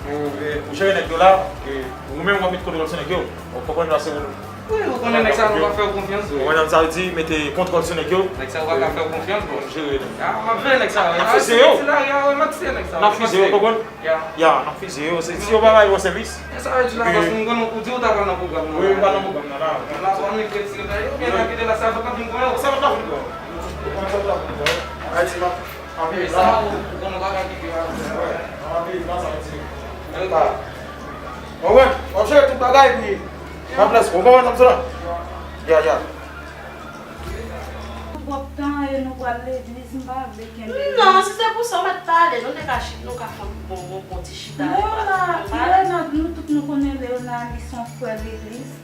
Ou, e, ou jere nèg yo la, e, ou menm w ap met kontwòl sou nèg yo. Ou konprann la, se ou. Wi, ou konnen nèg sa nou pa fè w konfyans, wi. Ou konprann sa vle di, mete kontwòl sou nèg yo. Nèg sa ou pa ka fè w konfyans, bon. Jere nèg. Ya, m ap veye nèg sa yo. N ap fize yo. Ti lari a, wi, m ap tiye nèg sa yo. N ap fize yo, ou konprann? Ya. Ya, n ap fize yo. Se si yo pa bay bon sèvis. Men sa vle di la, paske m konnen ou di ou ta pral nan pwogram nan. Wi, m pral nan pwogram nan la. Moun la, swa nou retire bagay yo, oubyen n a kite la, sa fè k ap vin pran yo. Sa fè k ap vin pran yo. Ou konnen sa fè k ap vin pran yo. Ayiti, m ap Anpil sa, ou konn ou pa ka kite yo a. Anpil sa, sa di. Ou konprann? W ap jere tout bagay, epi nan plas, ou konprann sa m di la? Ya, ya. Twòp tan e nou pral legliz, m pa vle kenbe. Non, si se pou sa, w mèt pale, nou te ka chita, nou ka fè yon bon, bon, bon ti chita. Leona, Leona, nou tout nou konnen Leona, li se yon frè legliz.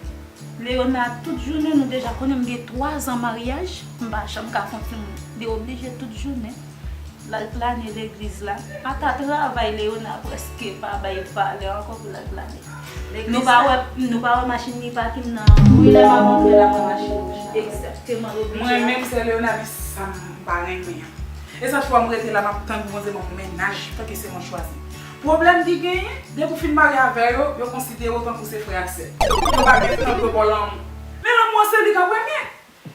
Leona, tout jounen, nou deja konnen m gen twa zan maryaj, m pa janm ka fè yon timoun. Li oblije tout jounen. L al plane legliz la. Ata travay Leona prèske pa bay valè ankò pou l al plane. Nou pa wè, nou pa wè machin li pake nan. Wi, lè m ap antre la, m wè machin wouj la. Egzakteman, l oblije. Mwen menm, sè Leona, men sa m pa renmen an. E sa fè m rete la, m ap tann pou Bondye ban m yon mennaj, tanke se mwen chwazi. Pwoblèm ki genyen, depi w fin marye avè yo, yo konsidere w tankou se frè ak sè. Yo pa gen tan pou yo ba w lanmou. Men lanmou an, se li k an premye.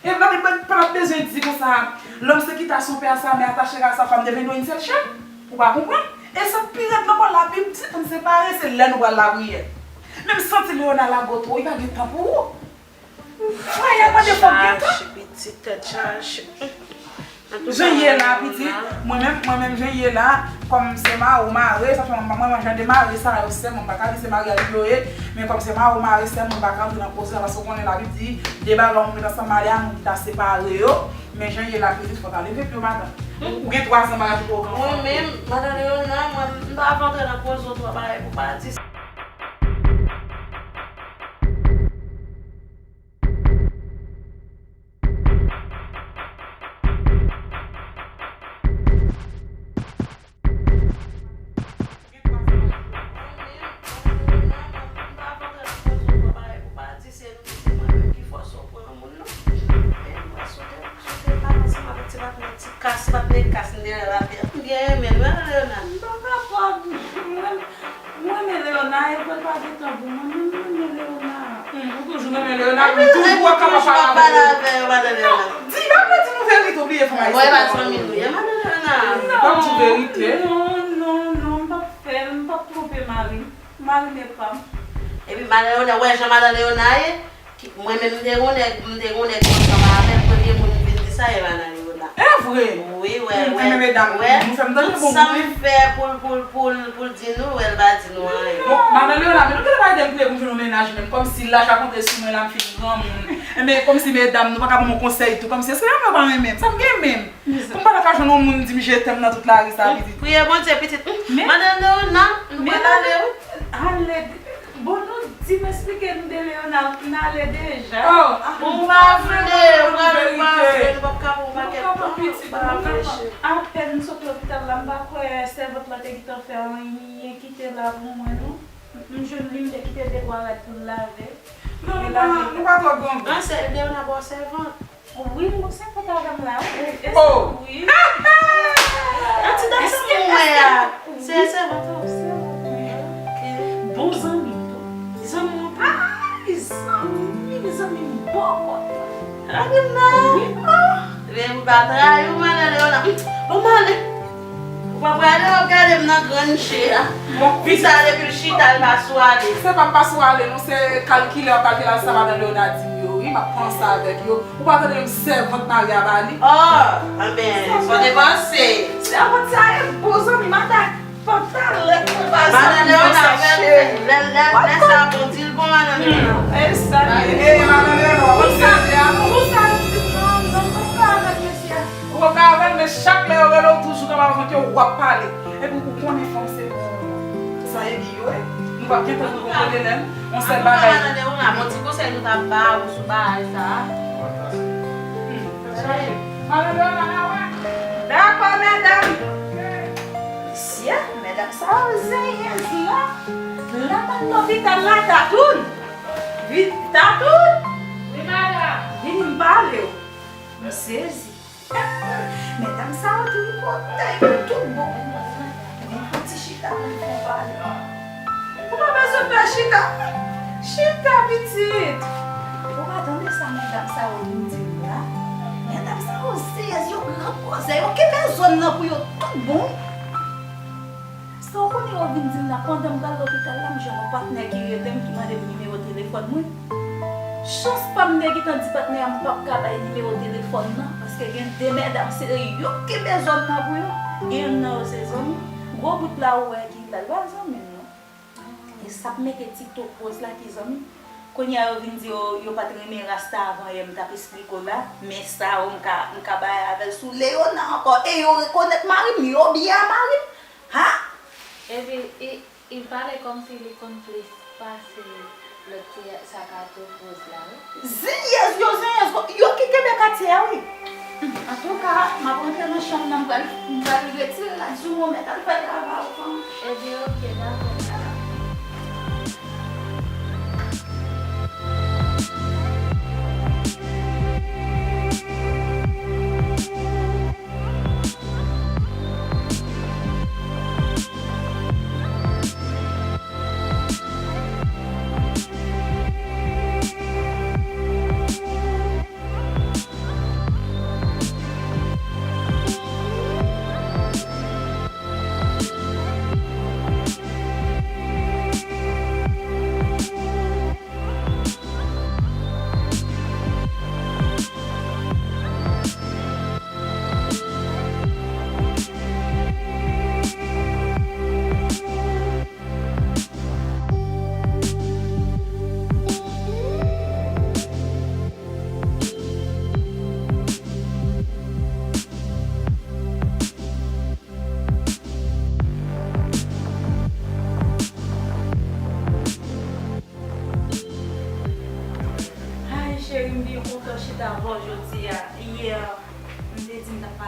E pa, pa, pa bezwen di konsa, l'homme se quitte à son père, à sa mère, attaché à sa femme, devient une seule chair. Ou pa konprann? E sa k pi rèd nan pawòl Labib di, pou n separe, se lè nou pral lapriyè. Men m santi Leona lage w twò, li pa gen tan pou ou. Mwen, y ap mande fòk gen tan. Tèt chaje, pitit, tèt chaje. Jan ye la, pitit, mwen menm, mwen menm, jan ye la, kòm se mare w mare, sa fè mwen, mwen, mwen jan de mare sa yo, sè mwen, m pa ka di se maryaj yo ye, men kòm se mare w mare, sè mwen, m pa ka antre nan koze la, paske w konnen Labib di, de bagay yon moun met ansanm malè a, moun ki ta separe yo, men jan ye la, pitit, fò w ta leve pye w, madanm. Ou gen twa zan maryaj ou poko anfante. Mwen menm, madanm Leona, mwen, m pa ap antre nan koze w twa bagay pou pa di. Mwen renmen Leona, e pou l pa gen tan pou mwen, mwen, mwen renmen Leona. Hmm, ou toujou renmen Leona, ou toujou ap kapab pale avè l. Di, pa vle di nou verite, ou bliye fanm ayisyen. Bon, e pa zanmi nou ye, madan Leona. Non, non, non, non, m p ap fè l, m p ap twonpe mari m. Mari m e pa m. Epi madan Leona, ou wè jan madan Leona ye? Ki, mwen menm, m te gon nèg, m te gon nèg konn ansanm avè l, premye moun m vin di sa, e madan Leona. E vre? Wi, wè, wè, wè. Tout sa m fè pou l, pou l, pou l, pou l di nou, wè, l pa di nou anyen. Bon, madan Leona, men nou genlè pa ede m priye pou m jwenn yon mennaj menm, kòmsi laj ap monte sou mwen la, m fin granmoun. Enben, kòmsi medam, nou pa ka ban m yon konsèy tou, kòmsi, èske medam yo pa renmen m? Sa m gen menm? Pou m pa ta ka jwenn yon moun di m je t'aime nan tout lari sa, pitit. Priye Bondye, pitit. Madan Leona, nou pral ale, wi. Ale, bon, nou di m eksplike nou de Leona, n ale deja. Bon, ou pa vle, ou pa vle, nou p ap ka pran yon pakèt tan, ou pa vle. Apèn m sot lopital la, m pa kwè sèvant la te gentan fè anyen kite la pou mwen, non. M jwenn li, m te kite de twa rad pou l lave. Non, nou pa, nou pa twò grangou. An, se Leona ba w sèvant. Wi, m gon sèvant avè m la, wi. Wi. An ti dam sa mwen wè a. Se sèvant ou? Sèvant mwen. Ok. Bon zanmi m tou. Zanmi w tou? Ay, zanmi, zanmi m bòkòt. Zanmi m nan? Wi. Men m pa trayi w, madan Leona. Bon, m ale. Ou pa prale, w ap gade m nan grann je a. Bon, fi sa depi l chita, l pa sou ale. Se pa m pa sou ale, non, se kalkile w ap kalkile sa madan Leona di m yo, wi, m ap panse avèk yo. Ou pa tande menm sèvant Maria ba li? Oh, enben, fò te panse. Sèvant sa e bon zanmi m, ata pantalèt mwen pa zanmi m, non, sa cheri. Lè, lè, lè sa bon, di l bon, madan Leona. E sa, e madan Leona, w ap sèvi a nou. Pou sa, pou sa, non, non, m pa ka avèk mesye a. Ou pa ka avè l, men chak lè yo rele w, toujou kapab fè ke w ap pale. Epi ou konnen fanm se pou sa ede yo, wi. Nou p ap gen tan pou konprann l. Yon sèl bagay. An tou ka, madan Leona, bon ti konsèy nou t ap ba ou sou bagay sa a. Hmm. Madan Leona, n a wè. Dakò, medam. Mesye, medam sa yo zenyèz la. L ap al lopital la, Tatoun. Vin, Tatoun. Wi, madan. Vini m pale w. M sezi. Medam sa yo tripotay pou tout bon. Vin fè ti chita pou n fè pale. Ou pa bezwen fè chita. Chita, pitit. Ou pa tande sa medam sa yo vin di m la? Medam sa yo sezi, yo gran koze, yo kenbe zòn nan pou yo tout bon. Sa w konnen yo vin di m la, pandan m pral lopital la, m jwenn yon patnè ki rele m, ki mande m nimewo telefòn mwen. Chans pa m, m te gentan di patnè a m p ap ka bay nimewo telefòn nan, paske gen de medam, se yo k kenbe zòn nan pou yo, e youn nan yo se zanmi m. Gwo bout la ou wè ki la, l pa zanmi m, non. E sa k mete TikTok pòz la ki zanmi m. Kounye a yo vin di yo, yo pa t renmen rasta avan yè, m t ap esplike w la, men sa yo m ka, m ka bay avè l sou Leona ankò, e yo rekonèt mari m, yo byen a mari m. Ha? Epi, i, i pale kòmsi li konn plis pase lòt ki sa k ap pwopoze la, wi. Zenyèz yo, zenyèz yo, yo ki kenbe katye a, wi. Antouka, m ap rantre nan chanm nan, m pral, m pral retire rad sou mwen, mèt al fè travay ou fanm. Ebyen, oke, dakò.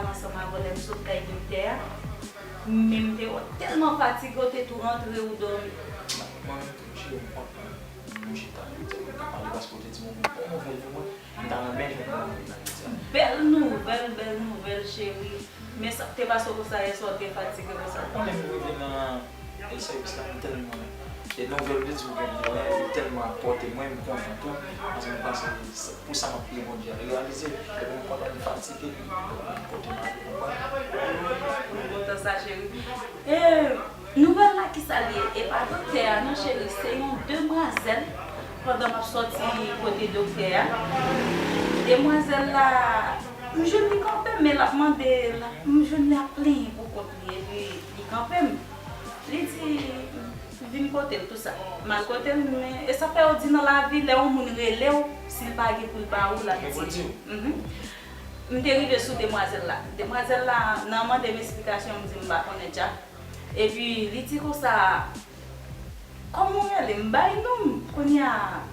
Ansanm avè w lè m sot kay doktè a. Men m te wè w tèlman fatige, w te tou rantre, ou dòmi. Mwen menm tou, cheri, m kontan. Nou chita, nou te ka pale paske w te di mwen yon bon nouvèl pou mwen. M ta renmen jwenn bon nouvèl nan Ayiti a. Bèl nouvèl, bèl nouvèl, cheri. Men sa k te pase w konsa yè swa, w te fatige konsa? Ou konnen m rive nan e sèvis la, m tèlman, e nouvèl li di w gen mwen, li tèlman apòte mwen, m kontan tou, paske m panse se pou sa m ap priye Bondye a, li reyalize, epi m kontan, m fatige, li pote m ale, w konprann? M kontan sa, cheri. E nouvèl la, kisa l ye? E pa doktè a non, cheri, se yon demwazèl, pandan m ap sòti kote doktè a. Demwazèl la, m jwenn li kanpe, men l ap mande, l ap, m jwenn li ap plenyen pou kont li, epi li kanpe m. Li di, "Vin kote l, tou sa." M al kote l, men e sa fè yo di nan lavi, lè yon moun rele w, si l pa gen pou l ba ou, l ap di. Mhm. M te rive sou demwazèl la. Demwazèl la, nan mande m esplikasyon, m di m pa konnen dja. Epi, li di konsa, "Kòman w rele?" M bay non m. Kounye a,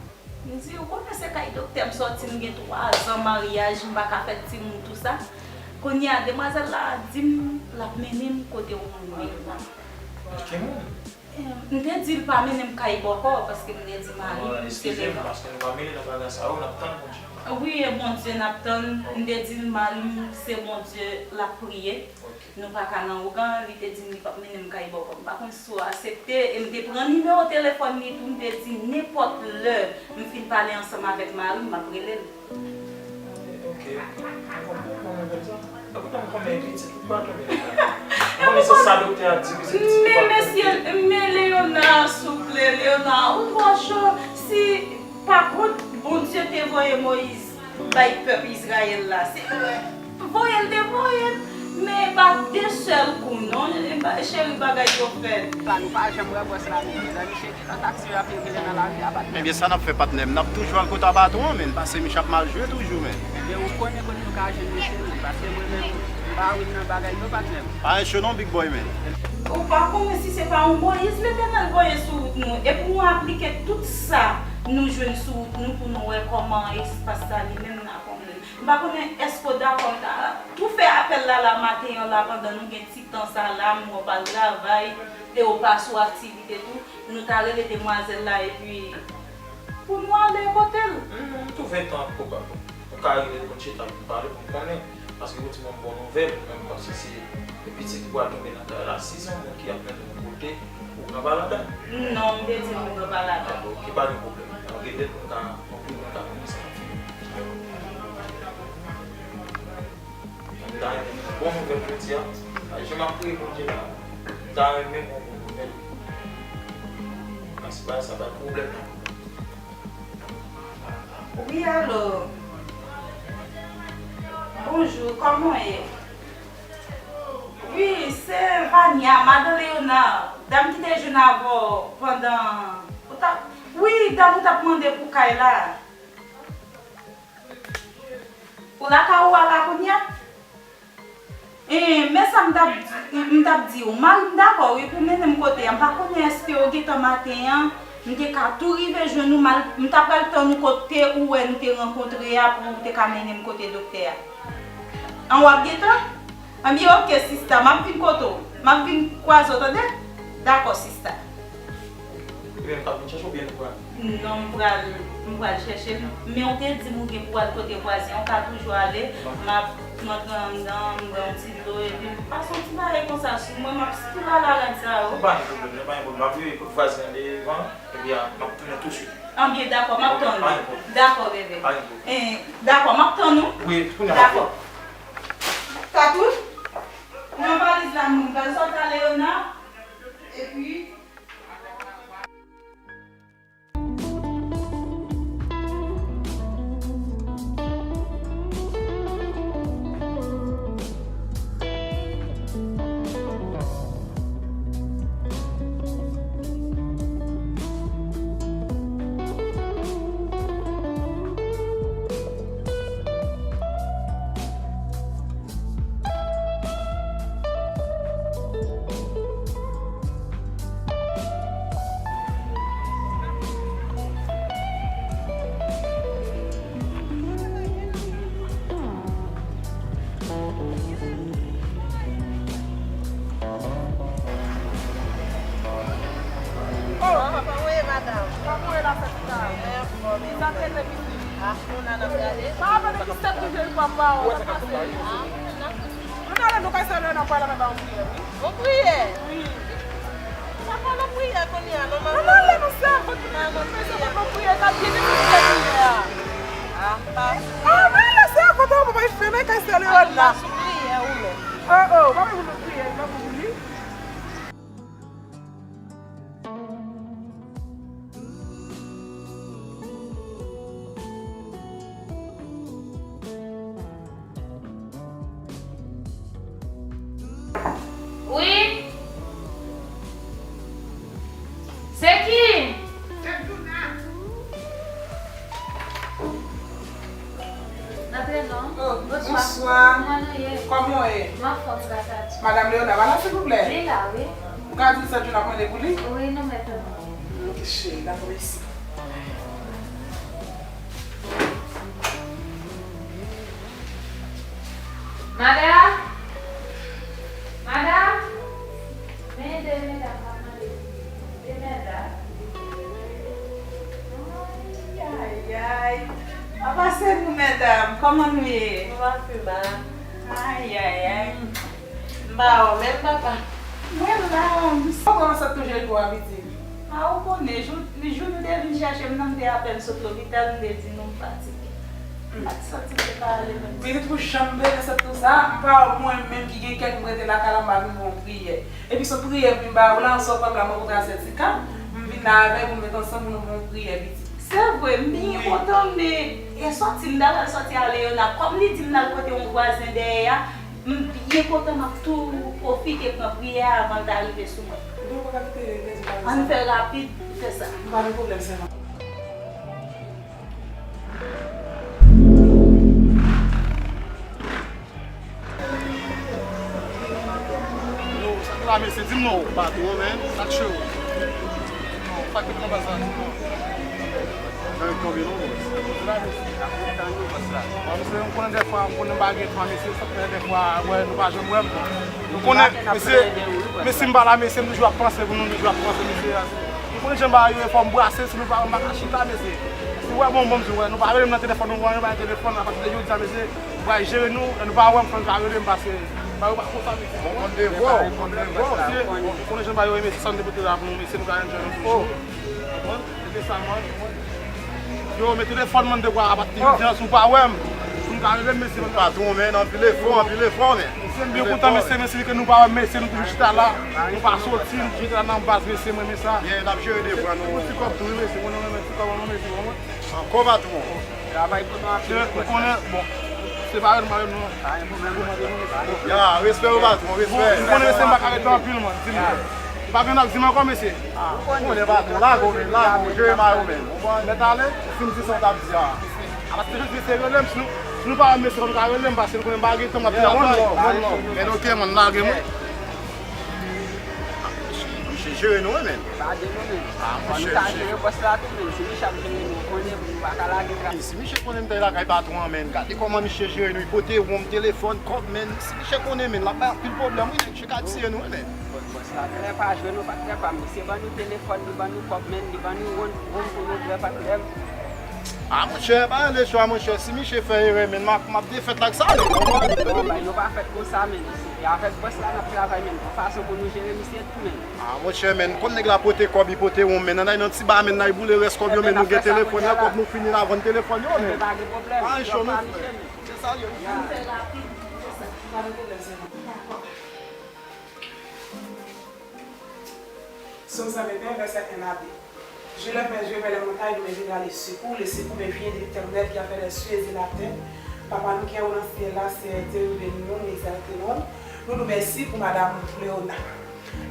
m di, "Ou konnen se kay doktè m sòti, m gen twa zan maryaj, m pa ka fè timoun, tou sa." Kounye a, demwazèl la di m l ap mennen m kote yon moun vivan. Ki moun? Em, m te di l pa mennen m kay bòkò, paske m te di mari m se levan. Eskize m, paske nou pa mele nan bagay sa yo, n ap tann Bondye. Wi, e Bondye n ap tann. M te di l mari m se Bondye l ap priye. Ok. Nou pa ka nan ougan, li te di m li p ap mennen m kay bòkò. M pa konn si w aksepte, e m te pran nimewo telefòn li tou, m te di nenpòt lè m fin pale ansanm avèk mari m, m ap rele l. Ok, ok. Mwen konprann, mwen konprann sa. Epi, mwen konnen pitit ou pa tonbe nan kay. Mwen konnen se sa doktè a di, wi, se pitit ou pa tonbe. Men, mesye, men Leona, souple, Leona, ou twò cho. Si, pa kont, Bondye te voye Moyiz bay pèp Izrayèl la, se voye l te voye l, men pa de sèl kou, non, cheri, bagay yo fèt. Sa, nou pa janm wè bòs la, mezanmi, cheri. Nan taksi yo ap rele nan lari a, patnè m. Ebyen, sa n ap fè, patnè m? N ap toujou al kote a patwon an, men, paske misye ap mal jwe toujou, men. Ebyen, ou konnen kote nou ka jwenn misye, men, paske mwen menm, m pa win nan bagay yo, patnè m. Pa yon cho non, big boy, men. Ou pa konnen si se pa yon Moyiz Letènèl voye sou wout nou, e pou nou aplike tout sa nou jwenn sou wout nou, pou nou wè kòman espas sa li menm n ap anble. M pa konnen èske w dakò, m ta tou fè apèl la, la maten an la, pandan nou gen ti tan sa la, m wè w pa al travay, e w pa sou aktivite tou. Nou ta rele demwazèl la epi pou nou ale kote l. M, m twouve tan ap koupab. Nou ka rele l pou n chita, pou n pale, pou n konnen. Paske ou di m yon bon nouvèl, mwen m panse se pitit ki pral tonbe nan kay la. Si se yon moun ki ap mennen nou kote ougan pa ladan. Non, m te di l ougan pa ladan. Ah, bon, ok, pa gen pwoblèm. Ann rele l pou n ka, pou n ka konnen sa n ap fè. M ta renmen yon bon nouvèl jodi a. A, jan m ap priye Bondye la, m ta renmen yon bon nouvèl. Paske bagay sa pa pwoblèm non. Wi, alo. Bonjou, kòman w ye? Wi, se Vania, madan Leona, dam ki te jwenn avè w pandan ou t ap, wi, dam ou t ap mande pou kay la. Ou lakay ou a la kounye a? E, men sa m t ap, m t ap di w, mari m dakò, wi, pou mennen m kote a. M pa konnen èske w gentan maten an, m te ka tou rive jwenn ou, m al, m ta pral tann ou kote ou wè nou te rankontre a pou w te ka mennen m kote doktè a. An w ap gentan? Anbyen, ok, sista, m ap vin kote w. M ap vin kwaze w, tande? Dakò, sista. Ebyen, m t ap vin chèche w oubyen nou pral? Non, m pral, m pral chèche l. Men w te di m ou gen pou w al kote vwazen an, w ka toujou ale. M ap rantre anndan, m bwè yon ti dlo, epi m pase yon ti bagay konsa sou mwen, m ap sitou la la rad sa yo. Pa gen pwoblèm, non, pa gen pwoblèm. M ap rive kot vwazen an devan, epi a, m ap tounen tousuit. Anbyen, dakò, m ap tann ou. Ok, pa gen pwoblèm. Dakò, bebe. Pa gen pwoblèm. Eh, dakò, m ap tann ou. Wi, kounye a m ap vini. Dakò. Tatou, pran valiz la, m pral sòti a Leona, epi Oh, kòman w ye, madanm? Kòman w ye la, sè Tita? Mwen anfòm, e sa te te pitit? Ah, nou la n ap gade. Pa rapele ki sèt tou jeri papa w, sa pase. Ah, wi, n ap Ann ale, nou kay sèvi nan pwèl la, mwen ba yon priyè, wi. Yon priyè? Wi. Sa pa nan priyè kounye a, non, manman? Ann ale, nou sèvi, nou sèvi, nou priyè, ka byen desann priyè a. Ah, pa sou. Ann ale, sèvi, ou pa fè men kay sèvi la. Pa sou priyè, ou menm. Oh, oh, pa menm nou priyè, pa pou li. Wi? Se ki? Se Djouna. Antre non. Oh, bonswa. Kòman w ye? Kòman w ye? M anfòm, gras a Dye. Madanm Leona pa la, silvouplè? Li la, wi. Ou ka di l sè Djouna ap mande pou li? Wi, nou mèt non. Ok, cheri, dakò, mèsi. Madanm! Madanm! Men de medam k ap mande pou li. De medam. Ay, ay, ay. Apa se nou, medam? Kòman nou ye? Nou pa pi mal. Ay, ay, ay. M pa wè w menm, papa. Mwen la, m... Kòman sèt tou jeri pou w a, pitit? A, ou konnen, jou, jou nou te vin chèche m nan, m te apèn sot lopital, m te di nou m fatige. M pa t santi m te ka ale menm. Pitit, pou jan m beni sèt tou sa, m pa wè mwen menm ki gen kè pou m rete lakay la, m pa vin ba w yon priyè. Epi se yon priyè pou m ba w la, an sòtan la, mwen kontre a sèt Tika, m vin la avè l pou nou met ansanm pou nou fè yon priyè, pitit. Se vre, m byen kontan, men e sòti m ta pral sòti a Leona. Kòm li di m l al kote yon vwazen dèyè a, m byen kontan, m ap tou pwofite pran priyè a avan l ta rive sou mwen. Ann fè rapid, fè sa. Pa gen pwoblèm, sè mwen. Yo, sa k la, mesye? Di m non. Patwon, men. Sa k cho? Non, sa k te pran baz la, di m non. Nan yon tonbe non, bòs. Bon, mesye, m konnen dèfwa, m konnen m pa gen tan, mesye, sa k fè dèfwa, wè, nou pa janm wè m. Nou konnen, mesye, mesye, m pa la, mesye, m toujou ap panse pou nou, toujou ap panse, mesye. Nou konnen jan bagay yo ye, fò m brase, si nou pa wè m pa ka chita, mesye. Si w wè bon, bon, m di w, wè, nou pa rele m nan telefòn, nou pa rele m nan telefòn, apati de jodi a, mesye. Ou pral jere nou, lè nou pa wè m, fò n ka rele m pase. Bagay yo pa konsa, mesye. Bon, konn devwa w, konn devwa w, mesye. Ou konnen jan bagay yo ye, mesye, sa n te pote la pou nou, mesye, nou ka enjoy nou toujou. Konprann? Se te sa, man. Yo, men telefòn mwen, m te kwè a pati de irijans, ou pa wè m. Si w ka rele m, mesye, mwen. Patwon, men, anpil efò, anpil efò, men. Mesye, m byen kontan, mesye, mesye, ke nou pa wè m, mesye, nou toujou chita la. Nou pa soti, nou toujou chita la nan baz, mesye, mwen renmen sa. Byen, n ap jere devwa nou. Ti kòb tou, wi, mesye, mwen renmen ti kòb, mwen renmen ti kòb, mwen. Ankò, patwon. Travay pou nou anpil. Ou konnen, bon, se pa yo nou pa yo non. Pa gen pwoblèm, bòs la. Ya, respè yo, patwon, respè. Bon, ou konnen se m pa ka rete anpil, man, di m. Ou pa gen ak di m ankò, mesye. Ou konnen, patwon, lage w, men, lage w, jere may ou, men. Ou konprann? Mèt ale, fin di sa w t ap di a. A, paske jodi se rele m, si nou, si nou pa wè m, mesye, nou ka rele m, paske nou konnen m pa gen tan, m ap fè yon lè. Men, ok, man, lage m, wi. Misye jere nou, wi, men. Pa de nou menm. Ah, fò nou ka jere bòs la tou menm. Se misye ap jere nou, ou konnen, nou pa ka lage gra. Si misye konnen m te lakay patwon an, men, gade kòman misye jere nou, li pote wonm, telefòn, kòb, men, si misye konnen, men, l ap bay anpil pwoblèm, wi, men, misye ka tiye nou, wi, men. Bòs la trè pa jwe nou, pa trè pa, misye ban nou telefòn, li ban nou kòb, men, li ban nou wonm, wonm pou nou bwè, pa trè. Ah, monchè, pa rele chwa, monchè, si misye fè erè, men, m ap, m ap defèt la ak sa, men. Non, bagay yo pa fèt konsa, men, se avèk bòs la n ap travay, men, yon fason pou nou jere misye tou, men. Ah, monchè, men, m konn nèg la pote kòb, li pote wonm, men, nan, nan ti ba, men, nan, li boule rès kòb yo, men, nou gen telefòn nan, kòb nou fini la, vann telefòn yo, men. Pa gen pwoblèm, pa cho nou. Se sa l ye, wi. Ann fè rapid, se sa. Pa gen pwoblèm, se bon. Dakò. Psaume cent vingt et un, verset un à deux. Je lève mes yeux vers les montagnes, d'où me viendra le secours. Le secours me vient de l'Éternel qui a fait les cieux et la terre. Papa nou ki anwo nan syèl la, Seyè Dye, nou beni non w, nou egzalte non w. Nou di w mèsi pou madanm Leona.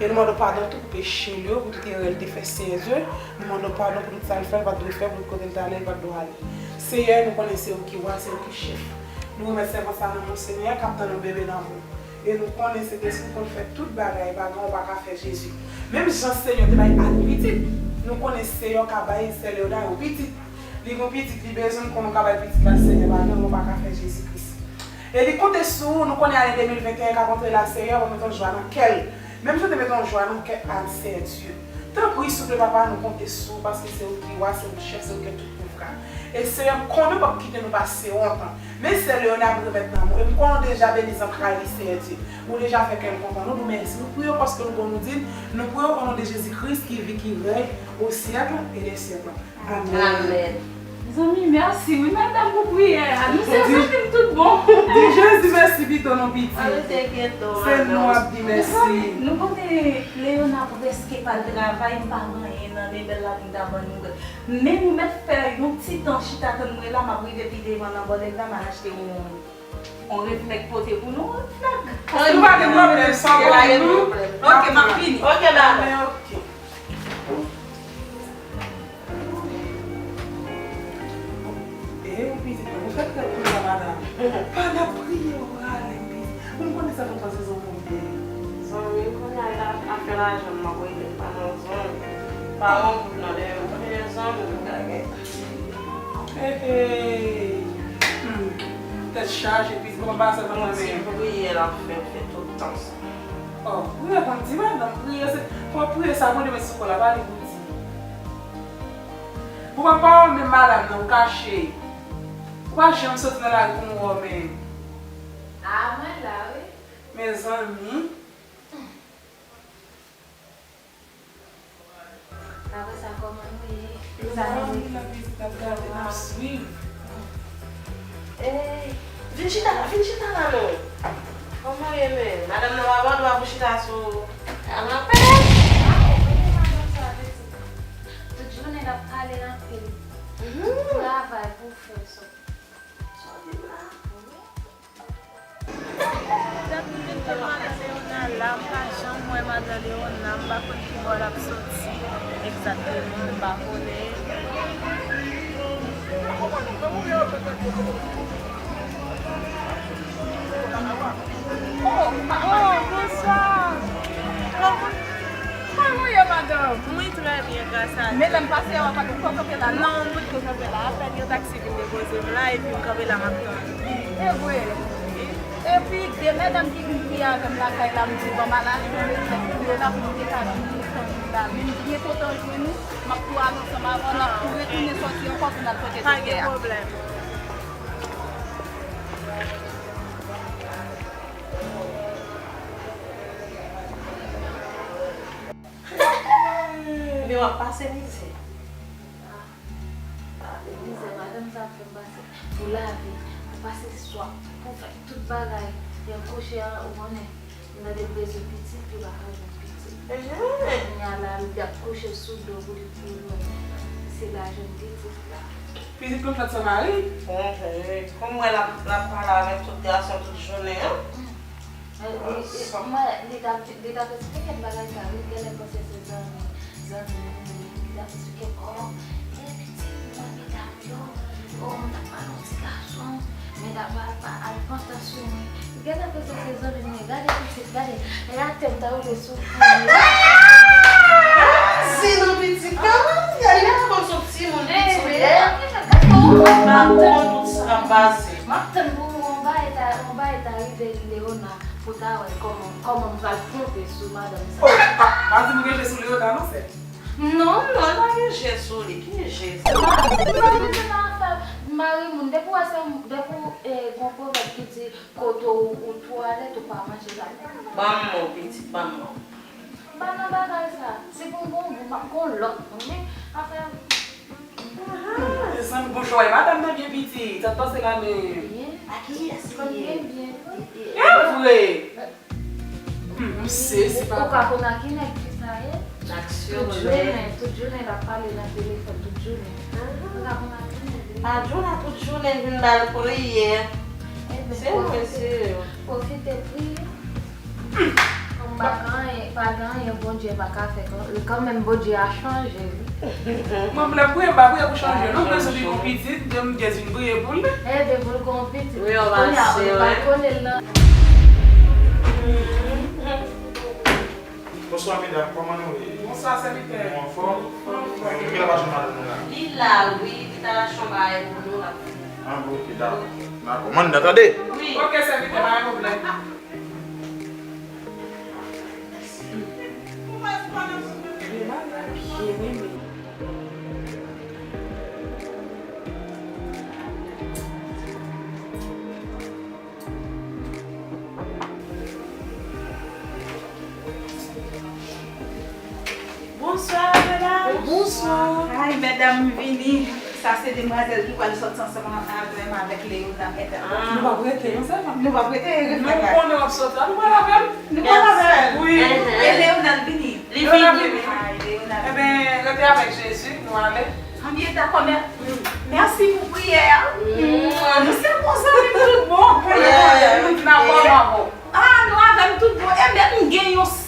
E nou mande w padon tou pou peche l yo, pou tout erè l te fè, Seyè Dye. Nou mande w padon pou tout sa l fè, l pa t dwe fè, pou tout kote l t ale, l pa t dwe ale. Seyè, nou konnen se ou ki wa, se ou ki chèf. Nou remèt sèvant sa nan men w, Senyè, k ap tann yon bebe nan men w. E nou konnen se Jezi ki konn fè tout bagay, pa gen w pa ka fè, Jezi. Menm jan Senyè te bay Ann pitit, nou konnen Senyè ka bay sè Leona yon pitit. Li gen yon pitit, li bezwen, nou konnen w ka bay pitit la, Senyè, pa gen w pa ka fè, Jezi Kris. E li konte sou ou, nou konnen ane de mil venteyen k ap antre la, Seyè, w ap mete yon jwa nan kè l. Menm jan w te mete yon jwa nan kè a, Seyè Dye. Tanpri, souple, Papa, nou konte sou ou, paske se ou ki wa, se ou ki chèf, se ou ki gen tout pouvwa. E Seyè, m konnen w p ap kite nou pase wont. Men sè Leona ap remèt nan men w. E m konnen w deja beni zantray li, Seyè Dye. Ou deja fè kè l kontan. Nou di w mèsi. Nou priye w paske nou bon, nou di n, nou priye w o non de Jezi Kris ki viv, ki rèy o syèk e dè syèk. Amèn. Amèn. Mezanmi, mèsi wi, madanm, pou priyè a. Nou se zanmi m tout bon. Di Jezi mèsi pito non, pitit. Se nou w ap di mèsi. Mezanmi, nou konnen Leona prèske pa l travay, m pa gen anyen nan men bèl la pou m ta ban nou. Men nou mèt fè yon ti tan chita tann mwen la, m ap rive pi devan nan bò nèg la, m al achte yon, yon reflèk pote pou nou, reflèk. Nou pa gen pwoblèm, sa pwoblèm nou. Ok, m ap vini. Ok, dakò. Ok. E, ou pitit mwen, ou fè krèp konsa, madanm. Pa n ap priye, ou prale, pitit. Ou m konnen sa fè w panse se yon moun byen. Zanmi, kounye a, afè lajan m ap regle, pa nan zanmi. Pa yon goud nan dèyè m, kote zanmi m ta gen? Hey, hey. Hmm. Tèt chaje, pitit, kòman bagay sa nan men? Yon ti priyè l ap fè, fè tout tan sa. Oh, priyè konn di madanm, priyè se, fò priyè sa Bondye met sou kò l la, pa li pou di. Pou papa w menm madanm nan, ou kache. Ou pa janm soti nan lari pou nou wè w menm. A, mwen la, wi. Mezanmi. Apre sa, kòman nou ye? Sa nou ye? Ey, vin chita la, vin chita la non. Kòman w ye menm? Madanm nan pa ba w dwa pou chita sou. A, m ap pale. A, ou konnen madanm sa, pitit. Tout jounen l ap pale anpil. Mhm. Travay pou fè sòt. Sòt la. Wi. Dat m vin tann madan Leona la, m pa janm wè madan Leona, m pa konn ki bò l ap soti egzakteman, m pa konnen. Oh, oh, bonswa. Kòman, kòman w ye, madanm? Mwen trè byen, gras a Dye. Men lè m pase a, w pa t ankò kanpe la, non? Non, m pa t ankò kanpe la. Apèn yon taksi vin depoze m la, epi m kanpe la, m ap tann. E vre? Wi. Epi, de medam ki vin priye avè m lakay la, m di, bon, m al achte yon reflèk pou yo la, pou nou te ka vin tann la. Men m byen kontan jwenn ou, m ap tou al ansanm avè w, n ap tou retounen sòti ankò pou n al pote tout kè a. Pa gen pwoblèm. Men w ap pase mizè. Ah, mizè madanm sa ap fè m pase pou lavi, pou pase swaf, pou fè tout bagay. Lè m kouche a, ou konnen, m tande m bezwen pitit, li pa ka jwenn pitit. Kounye a la, li ap kouche sou do pou li, pou li jwenn. Se lajan pitit la. Pitit konn fèt san mari? Kòm m wè l ap, l ap pale avèk tout gason tout jounen an. Mwen, li t ap, li t ap esplike m bagay sa, wi, genlè m panse se zanmi, zanmi m li ye, li t ap esplike m, o, e pitit, mwen medam yo, o, mwen t ap pale yon ti gason, medam yo al pa, al pantan sou mwen. Genlè m panse se zanmi m li ye, gade pitit, gade, e atè m ta woule sou kou li. Zi non pitit, kòman? Gade, gade kòm se yon timoun pitit li ye. M ap tann pou yon bagay ta, yon bagay ta rive Leona. Pou ta wè kòman, kòman m pral twonpe sou madanm sa. Oh, pa, pa di m gen je sou Leona non, sè. Non, non, pa gen je sou li. Ki je sa? Madanm, madanm nan afè mari moun. Depi w wè se, depi w, eh, gon pwovèb ki di kote w, ou twò alèz, ou pa manje la. Ban m non, pitit, ban m non. M pa nan bagay sa. Si pou m gon, m ap gon lòt moun, men afè Mezanmi, gon chwa, e madanm nan byen pitit, sa t pase la menm. Byen. A kiyès li ye? Byen, byen. E vre. Hmm, m sezi papa. Ou ka konn a ki nèg ki sa ye? Tout jounen, tout jounen l ap pale nan telefòn, tout jounen. Ou ka konn a ki nèg li ye? A Djona tout jounen l vin ba l priyè. Se mwen, se yo. Pwofite priye. Kòm pa gen anyen, pa gen anyen Bondye pa ka fè, kan-, kanmenm Bondye a chanje, wi. Mwen, m lè priye, m pa priye pou chanje, non, m bezwen li gon pitit, de m gen vin priye pou li. E, depi l gon pitit, kounye a, ou pa konnen l nan. Bonswa, medam, kòman nou ye? Bonswa, sèvitè. Nou anfòm? Nou anfòm. Ki la pa jwenn madanm nou la? Li la, wi, li t al achte yon bagay pou nou, l ap vini. Ah, bon, ok, dakò. N a kòmande, tande. Wi. Ok, sèvitè, pa gen pwoblèm. Ou wè ti pwal nan sou bebe. Bonswa, medam. Bonswa. Ay, medam, m vini. Sa se demwazèl ki pral sòti ansanm avè m, avèk Leona, entèprèt. Ah. Nou p ap rete, non, sèlman. Nou p ap rete, nou konnen w ap sòti la, nou pral avè l. Nou pral avè l. Wi. E Leona vini. Li vini. Ay, Leona. Eben, rete avèk Jezi, nou ale. Anbyen, dakò, mè-, mèsi pou priyè a. Mm. Nou se bon zanmi tout bon. Wi, nou di n ap bon, n ap bon. Ah, nou avè m tout bon. Enben, m gen yon,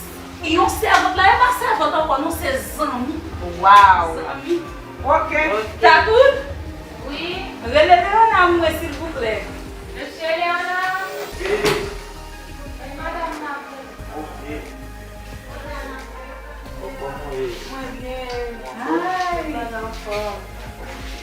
yon sèvant la. E pa sèvant ankò, non, se zanmi. Waw. Zanmi. Ok. Tatout? Wi. Rele Leona pou mwen, silvouplè. Mesye Leona. Ok. Madanm nan. Ok. Kòman w ye? Mwen byen. Ay, mwen anfòm.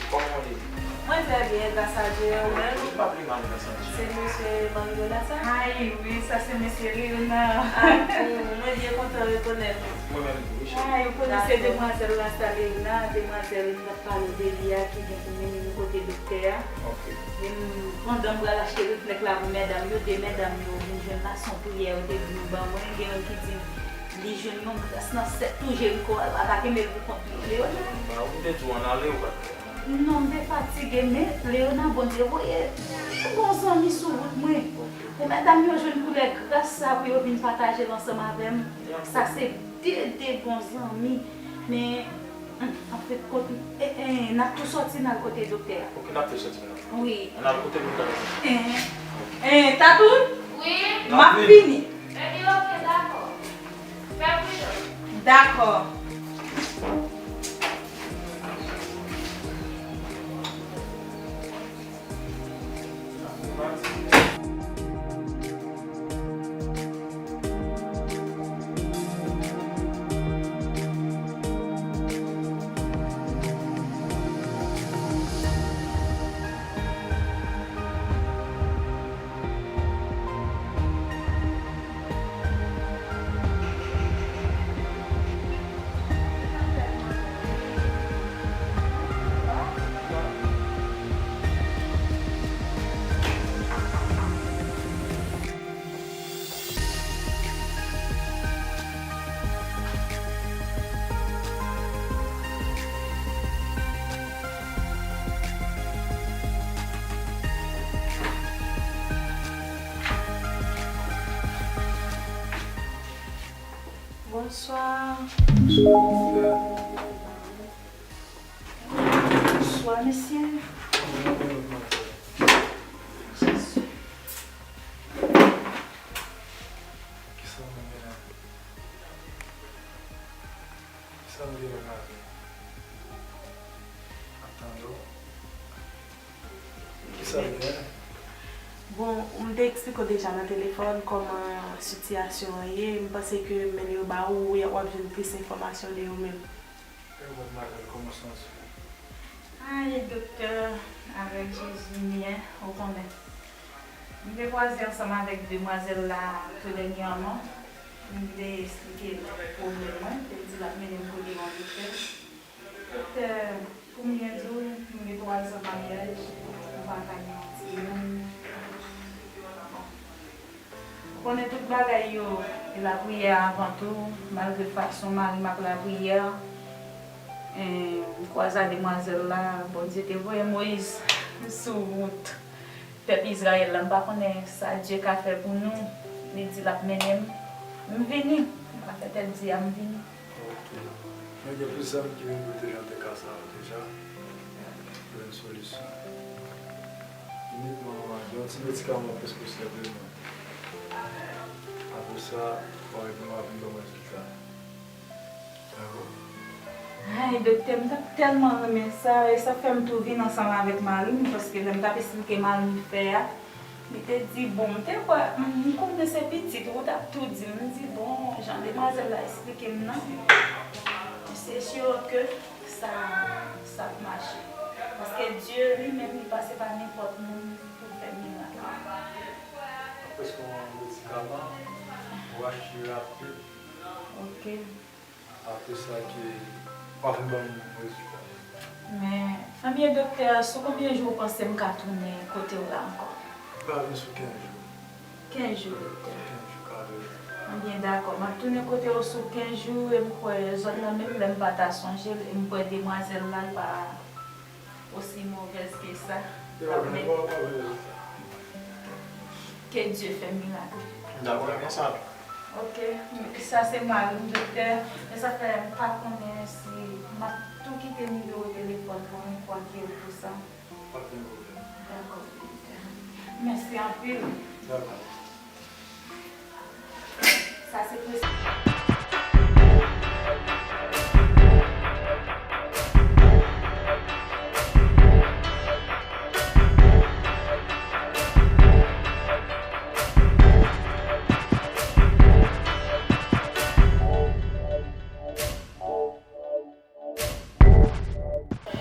Kòman w ye? Mwen trè byen, gras a Dye, ou menm? M pa pi mal, gras a Dye. Se mesye Mario la, sa? Ay, wi, sa se mesye Leona. Ah, mwen byen kontan rekonèt ou. Mwen menm tou, wi, cheri. Ay, ou konnen se demwazèl la, sa, Leona, demwazèl m t ap pale w de li a, ki gen pou mennen nou kote doktè a. Ok. E m, pandan m pral achte reflèk la pou medam yo, de medam yo vin jwenn la, se yon priyè yo te vin ban mwen, gen youn ki di m, li jwenn yon gras nan sèt tou Jeriko a, l pa ka kenbe l pou kont li. Leona. Ba, ou te di w ann ale, ou pa t fè ann ale. Non, m te fatige, men Leona, Bondye voye de bon zanmi sou wout mwen. Pou medam yo jwenn koulè gras sa, pou yo vin pataje l ansanm avè m. Sa se de, de bon zanmi. Men, anfennkont, e, e, n ap tou sòti, n al kote doktè a. Ok, n ap tou sòti, non? Wi. Ann al kote nou pral. Eh, eh, Tatou? Wi. M ap vini. Epi, ok, dakò. Fè pridan. Dakò. Bonswa. Bonswa, mesye. Kisa nou gen la? Kisa nou gen la? Ap tande w. Kisa w gen? Bon, m te eksplike w deja nan telefòn kòman sitiyasyon an ye. M panse ke men yo ba ou, w ap jwenn plis enfòmasyon de yo menm. E madmwazèl, kòman w santi w? Ay, doktè, avèk Jezi m byen, ou konnen. M te kwaze ansanm avèk demwazèl la tou dènyèman. M te esplike l pwoblèm mwen, te di l ap mennen m kote yon doktè. Doktè, pou m byen di w, m gen twa zan maryaj, m pa ka gen yon timoun. Bon. Ou konnen tout bagay yo, e lapriyè avan tou, malgre fason mari m ap lapriyè, en, m kwaze a demwazèl la, Bondye te voye Moyiz sou wout pèp Izrayèl la. M pa konnen sa Dye ka fè pou nou, li di l ap mennen m. M vini, m pa fè tèt di a, m vini. Ok. Men gen plis zanmi ki vin pou te jwenn de ka sa yo deja. Jwenn solisyon. Initman, gen yon ti medikaman plis pou sèvo mwen. Apre sa, w a rete, w a vin ban mwen rezilta. Dakò? Ay, doktè, m t ap tèlman renmen sa, e sa fè m tou vin ansanm avèk mari m, paske lè m t ap esplike mari m fè a, li te di, bon, m te kwè, m, m konnen se pitit ou, ou t ap tou di m. M di, bon, jan demwazèl la esplike m nan, se si ke sa, sa ap mache. Paske Dye li menm, li pase pa nenpòt moun pou fè mirak. Prèske yon medikaman, ou achte rapid. Ok. Apre sa ke, pa vin ban m rezilta. Men, anbyen, doktè, sou konbyen jou ou panse m ka tounen kote w la ankò? M ka vin sou kenz jou. Kenz jou, doktè. Kenz jou, ka vin. Anbyen, dakò. M ap tounen kote w sou kenz jou, e m kwè zòn nan menm lè m pa ta sonje l, e m kwè demwazèl la, l pa osi movèz ke sa. Yo, men, men, bon, bon, men, ke Dye fè mirak. Dakò, men sa. Ok, sa se mari m, doktè. Men sa fè m pa konnen si m ap tou kite nimewo telefòn mwen pou m ekri w pou sa. Pa gen pwoblèm. Dakò, doktè. Mèsi anpil. Dakò. Sa se presi.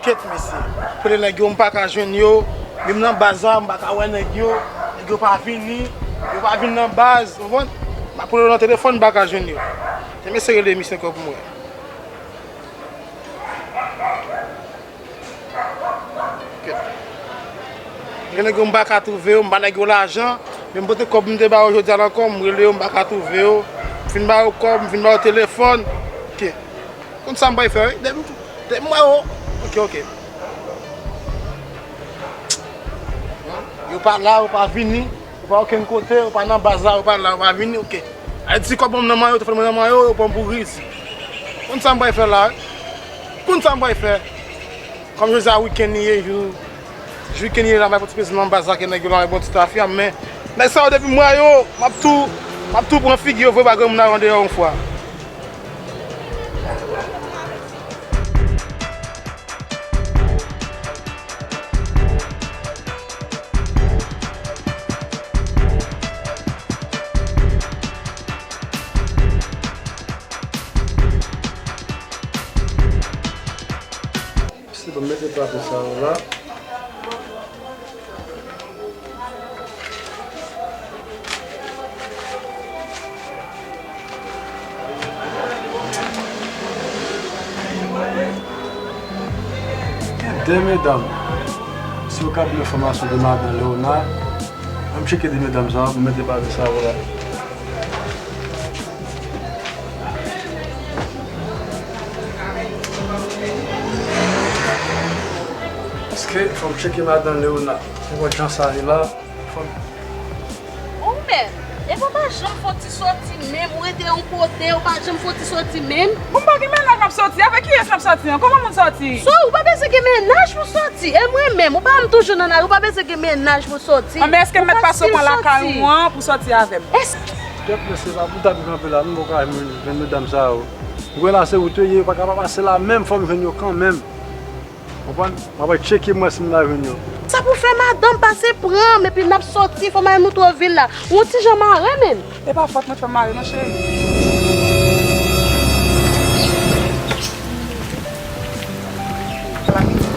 Kèt mesye. Kote nèg yo, m pa ka jwenn yo. Menm nan baz la, m pa ka wè nèg yo. Nèg yo pa vini. Yo pa vin nan baz, ou konprann? M ap rele yo nan telefòn, m pa ka jwenn yo. Te mesye rele misye ankò pou mwen. Kèt. Gen nèg yo, m pa ka twouve yo, m ba nèg yo lajan. Men m pote kòb m te ba yo jodi a nan kò, m rele yo, m pa ka twouve yo. M fin ba yo kòb, m fin ba yo telefòn. Ok. Konn sa m pral fè, wi. Depi, depi m wè yo. Ok, ok. Yo pa la, yo pa vini. Yo pa okenn kote, yo pa nan baz la, yo pa la, yo pa vini, ok. Ay di kòb mwen nan men yo, telefòn mwen nan men yo, yo pran m pou rizi. Konn sa m pral fè la, wi. Konn sa m pral fè. Kòm jodi a wikenn li ye, jou, jou wikenn li ye la, m ap pran ti plezi nan baz la, ke nèg yo la, bon ti afè, men nèg sa yo, depi m wè yo, m ap tou, m ap tou pran figi yo, voye ba granmoun nan andeyò yon fwa. Se bon, mete plato sa yo la. Gen de medam. Si w ka ban m enfòmasyon de madan Leona, ann m tcheke de medam sa yo, pou mete plato sa yo la. Paske fò m tcheke madan Leona. Ou wè jan sa ye la, fò m Ou menm, epi w pa janm fè w ti sòti menm, ou rete yon kote, ou pa janm fè w ti sòti menm. Bon, m pa gen mennaj m ap sòti. Avèk kiyès m ap sòti an? Kòman moun sòti? So, ou pa bezwen gen mennaj pou sòti. E mwen menm, ou pa wè m toujou nan lari, ou pa bezwen gen mennaj pou sòti. Anben, èske m mèt pase w pran lakay ou an pou sòti avè m? Kèt mesye, pa pou w t ap kanpe la, m poko ka jwenn medam sa yo. Ou wè la, se wout yo ye, yo pa ka pa pase la menm, fò m jwenn yo kanmenm. Konprann? M ap al tcheke m wè si m ta jwenn yo. Sa pou fè madanm pase pran m, epi n ap sòti, fò m al nou twò vil la. Ou yon ti jan mare menm. E pa fòt mwen fè mare non, cheri.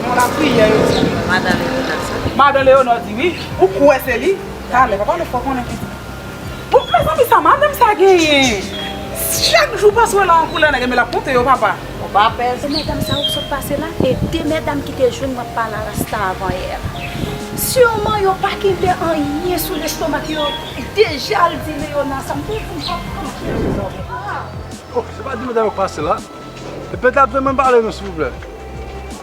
Yon lapriyè yo di. Madan Leona sa. Madan Leona di wi. Ou kwè se li? Talè, pa pale fò konnen ki. Bon, mezanmi, sa madanm sa genyen? Chak jou w pase w wè l a yon koulè nèg, men l ap monte yo, papa. Ou pa pè. Se medam sa yo k sot pase la, e de medam ki te jwenn mwen ap pale a rasta avan yè a. Siman yo pa kenbe anyen sou lestomak yo, deja l di Leona sa, m te di m p ap kanpe. Oh, se pa de medam yo k pase la? E pèt la, mwen pale nou, silvouplè.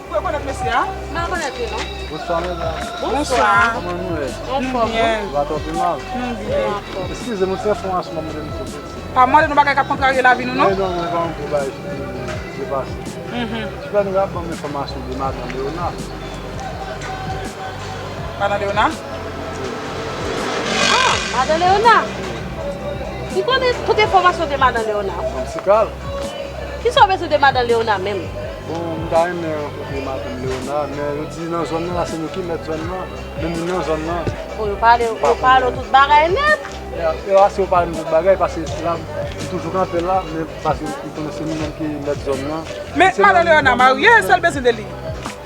Ou rekonèt mesye a? M pa rekonèt li, non. Bonswa, medam. Bonswa. Kòman nou ye? Anfòm, wi. Nou byen. Nou pa twò pi mal? Nou byen. Eskize m, yon ti enfòmasyon m ap mande nou, silvouplè. Pa mande nou bagay k ap kontrarye lavi nou, non? Non, non, non, pa yon gwo bagay, se pase. Mhm. Silvouplè, nou ka ban m enfòmasyon de madan Leona? Madan Leona? Ah, madan Leona. Ou konnen tout enfòmasyon de madan Leona. Yon ti kal. Kisa w bezwen de madan Leona menm? Bon, m ta renmen rankontre madanm Leona, men yo di nan zòn nan la, se nou ki mèt zòn nan, men nou nan zòn nan. Bon, yo pale, yo pale tout bagay nèt. E, e, se yo pale m tout bagay, paske la, m toujou kanpe la, men paske m konnen se nou menm ki mèt zòn nan. Men madan Leona marye, sa l bezwen de li?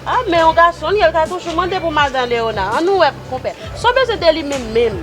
Ah, men yon gason li ye, l ka toujou mande pou madan Leona. Ann nou wè, konpè. Sa w bezwen de li menm menm?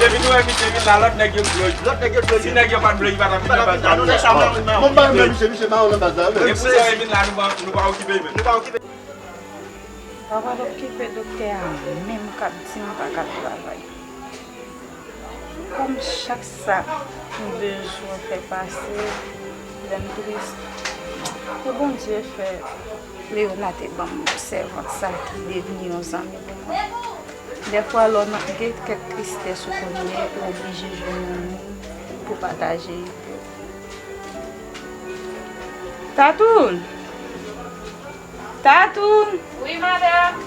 depi nou wè misye vin la, lòt nèg yo blo. Lòt nèg yo blo. Si nèg yo pa t blo, li pa t ap vin nan baz la. Nou fè sa mawon mawon. Bon, m pa renmen misye, misye mawon nan baz la. E pou sa yo vin la, nou pa, nou pa okipe yo menm. Nou pa okipe. Pa pral okipe doktè a menm k ap di m pa ka travay. Kòm chak sa m bezwen fè pase, lè m tris, ke Bondye fè Leona te ban m sèvant sa ki devni yon zanmi pou mwen. Dèfwa, lè w nan gen kèk tristès ou konnen, ou oblije jwenn yon moun pou pataje ide w. Tatoul! Tatoul! Wi, madanm.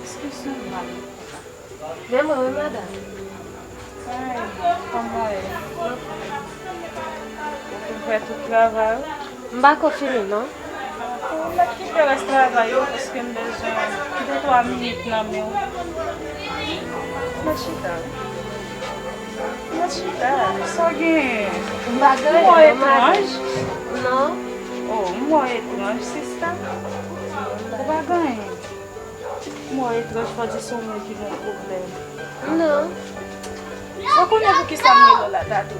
Eskize m, madanm. Men mwen, wi, madanm. Ay, kòman w ye? Ou fin fè tout travay ou? M pako fini, non. Ou mèt kite rès travay yo, paske m bezwen de twa minit nan men w. Mèt chita. Mèt chita. Sa w genyen? M pa gen anyen, non, madanm. Ou mò etranj. Non. Oh, m wè w etranj, sista. Ou pa gen anyen. M wè w etranj, fò di se yon moun ki gen yon pwoblèm. Non. Ou konnen poukisa m rele w la, Tatou?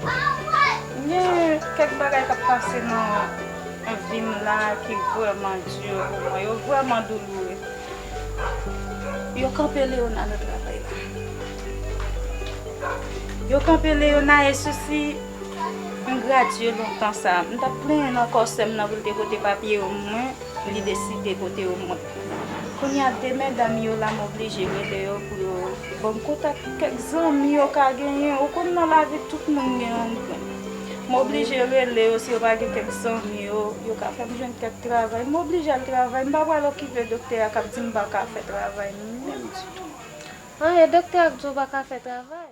Gen kèk bagay k ap pase nan vi m la ki vrèman di pou mwen. Yo vrèman douloure. Yo kanpe Leona nan travay la. Yo kanpe Leona e sousi M gradye lontan sa. M t ap plenyen nan kò sè m nan pou l te pote papye yo mwen, li deside pote yo mwen. Kounye a, de medam yo la, m oblije rele yo pou yo ban m kontak kèk zanmi yo ka genyen. Ou konn nan lavi tout moun gen yon grenn. M oblije rele yo, si yo pa gen kèk zanmi yo, yo ka fè m jwenn kèk travay. M oblije al travay. M pa pral okipe doktè a k ap di m pa ka fè travay menm ditou. An, e doktè a k di w pa ka fè travay?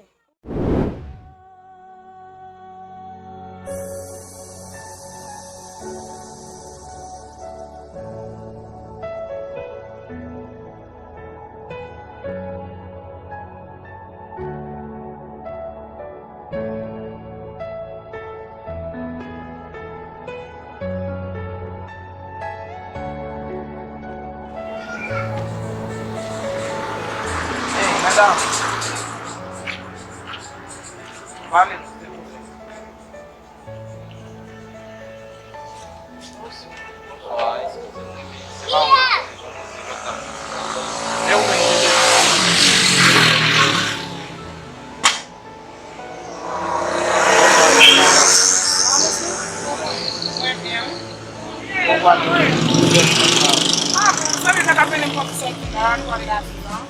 Hey, medam. Pale, silvouplè. Bonswa, eskize m, wi, men se pa ou mwen te jwenn nan sou WhatsApp. E ou menm ki te jwenn mwen? Mwen byen, wi. Bon, pale. Ah, zanmi sa k ap vini m fè ti sòti la, nou pale rapidan.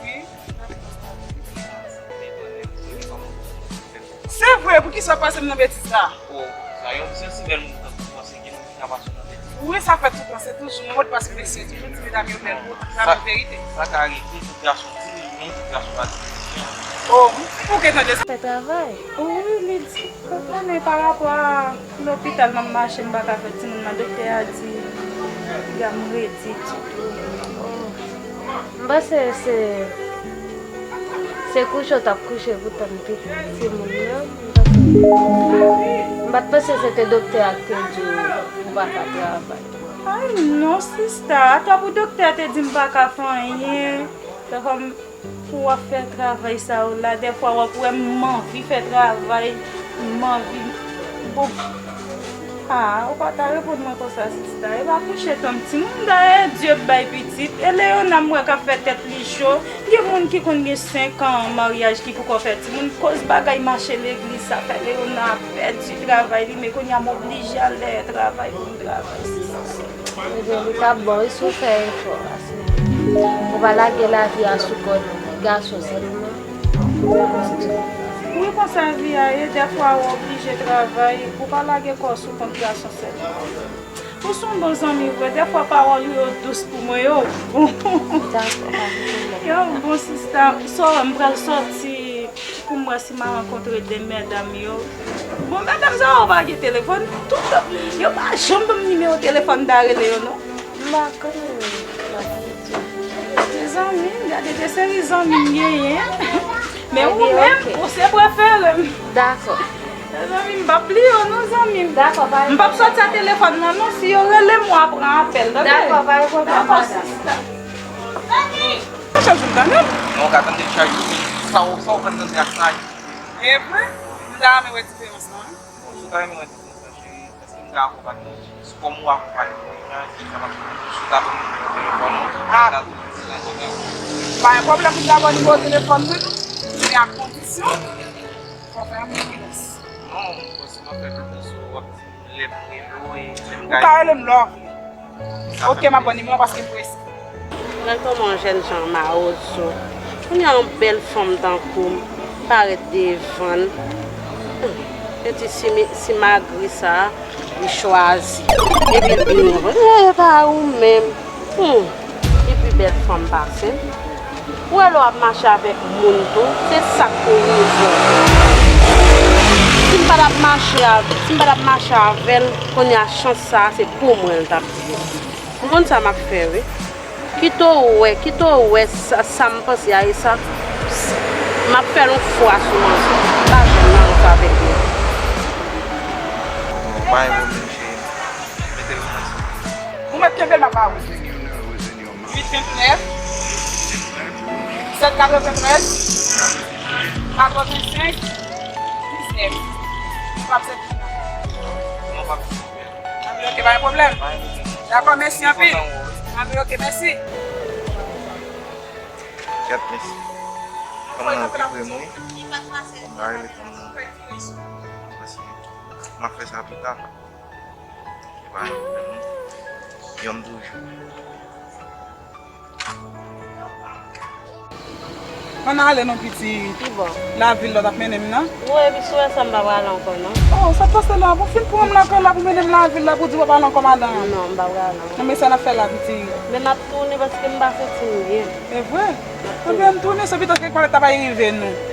Wi. Se vre, poukisa w pase m nan betiz la? O, sa yon, se yon si bèl moun tankou w panse gen moun ki ka pase w nan betiz. Wi, sa fè toutan, se toujou mòd paske mesye toujou di medam yo bèl pou, sa se verite. Sa ka rive, tout gason di li, men tout gason pa di li. O, ou gen tande sa? Fè travay. Wi, li di, ou konnen pa rapò a lopital m ap mache, m pa ka fè timoun nan, doktè a di piga m redi ditou. O. M panse se, se kouche w t ap kouche pou tann pitit timoun nan. M pa t, m pa t panse se te doktè a k te di w ou pa ka travay. Ay non, sista, atò pou doktè a te di m pa ka fè anyen, fè kòm pou w ap fè travay sa yo la, dèfwa w ap wè m anvi fè travay, m anvi, bon. Ah, ou pa ta reponn mwen konsa, sista. E pa kouche tann timoun, dayè Dye bay pitit. E Leona m wè k ap fè tèt li cho. Gen moun ki konn gen senk an maryaj ki poko fè timoun. Koz bagay mache legliz sa fè Leona pèdi travay li, men kounye a m oblije al dèyè travay pou m travay, sista. Ebyen, li t ap bon, wi, si w fè efò, paske ou pa lage lavi a sou kont gason sèlman. Wi, konsa vi a ye, dèfwa ou oblije travay, ou pa lage kò w sou kont gason sèlman. Ou se yon bon zanmi vre, dèfwa pawòl ou yo dous pou mwen, yo bon. Dakò, pa gen pwoblèm. Yo bon, sista, so, m pral sòti. Pou m wè si m a rankontre de medam yo. Bon, medam sa yo pa gen telefòn. Tout, yo pa janm ban m nimewo telefòn m ta rele yo, non. M pa konn, m pa konn di. Mezanmi, gade de seri zanmi m genyen. Men ou menm, ou se prefere m. Dakò. Mezanmi, m p ap bliye w, non, zanmi m. Dakò, pa gen pwoblèm. M p ap sòti a telefòn nan, non. Si yo rele m, w a pran apèl, tande? Dakò, pa gen pwoblèm, madanm. Dakò, sista. Chaj ou tande m? Non, ou ka tande chaj ou, men sa w, sa w konn tande ak sa. E vre? M ta renmen wè diferans lan, wi. Bon, si w ta renmen wè diferans lan, cheri, èske m ka akonpanye w? Kòm ou akonpanye m deja, èske sa p ap sou ta ban m nimewo telefòn ou? Ah. M ta tounen sou la avè w. Pa gen pwoblèm, m ta ban w nimewo telefòn mwen, men a kondisyon fò w fè yon plis. Non, m panse m ap fè plis, w ap di m lè m rele w e lè m ka. Ou ka rele m lè w vle. Ok, m ap ban w nimewo paske m prese. Gad kòman yon jèn jan mawozo. Kounye a yon bèl fanm tankou m parèt devan l. Hmm. Yo di si mi-, si magri sa, li chwazi. Epi l vin yon fanm. E pa ou menm. Hmm. Li pi bèl fanm pase m. Ou wè lè w ap mache avèk moun tou, se sa k pou rive w. Si m pa t ap mache avè, si m pa t ap mache avè l, kounye a chans sa a se pou mwen l t ap vini. Ou konn sa m ap fè, wi. Kite w wè, kite w wè sa, sa m panse a, e sa, m ap fè l yon fwa sou manzè. M pa janm nan yon fwa avèk li. Ou pa envite m, cheri. Mete l sou mwen. Ou mèt kenbe l, m ap ba ou. Uit vennèf, sèt katreventrèz, katrevensenk, diznèf. Ou p ap sèvi. Non, p ap sèvi. Anben, ok, pa gen pwoblèm. Dakò, mèsi anpil. Anben, ok, mèsi. Kèt, mèsi. Fanm nan vre, wi. Mwen pa rele fanm nan. Paske m ap fè sa pita. Epa, yon toujou. Ann ale non pitit. Ki bò? Lavil la w t ap mennen m nan. Wi, epi si w wè sa m pa prale ankò non. Oh, sa t pase la? Bon, fin pran m lakay la pou mennen m lavil la pou di w pa prale ankò madanm. Non, m pa prale ankò. Non, men sa n ap fè la pitit? Men m ap tounen paske m pa santi m byen. E vre? Ebyen, n tounen, se pito ke kwalèt ta bay rive nou.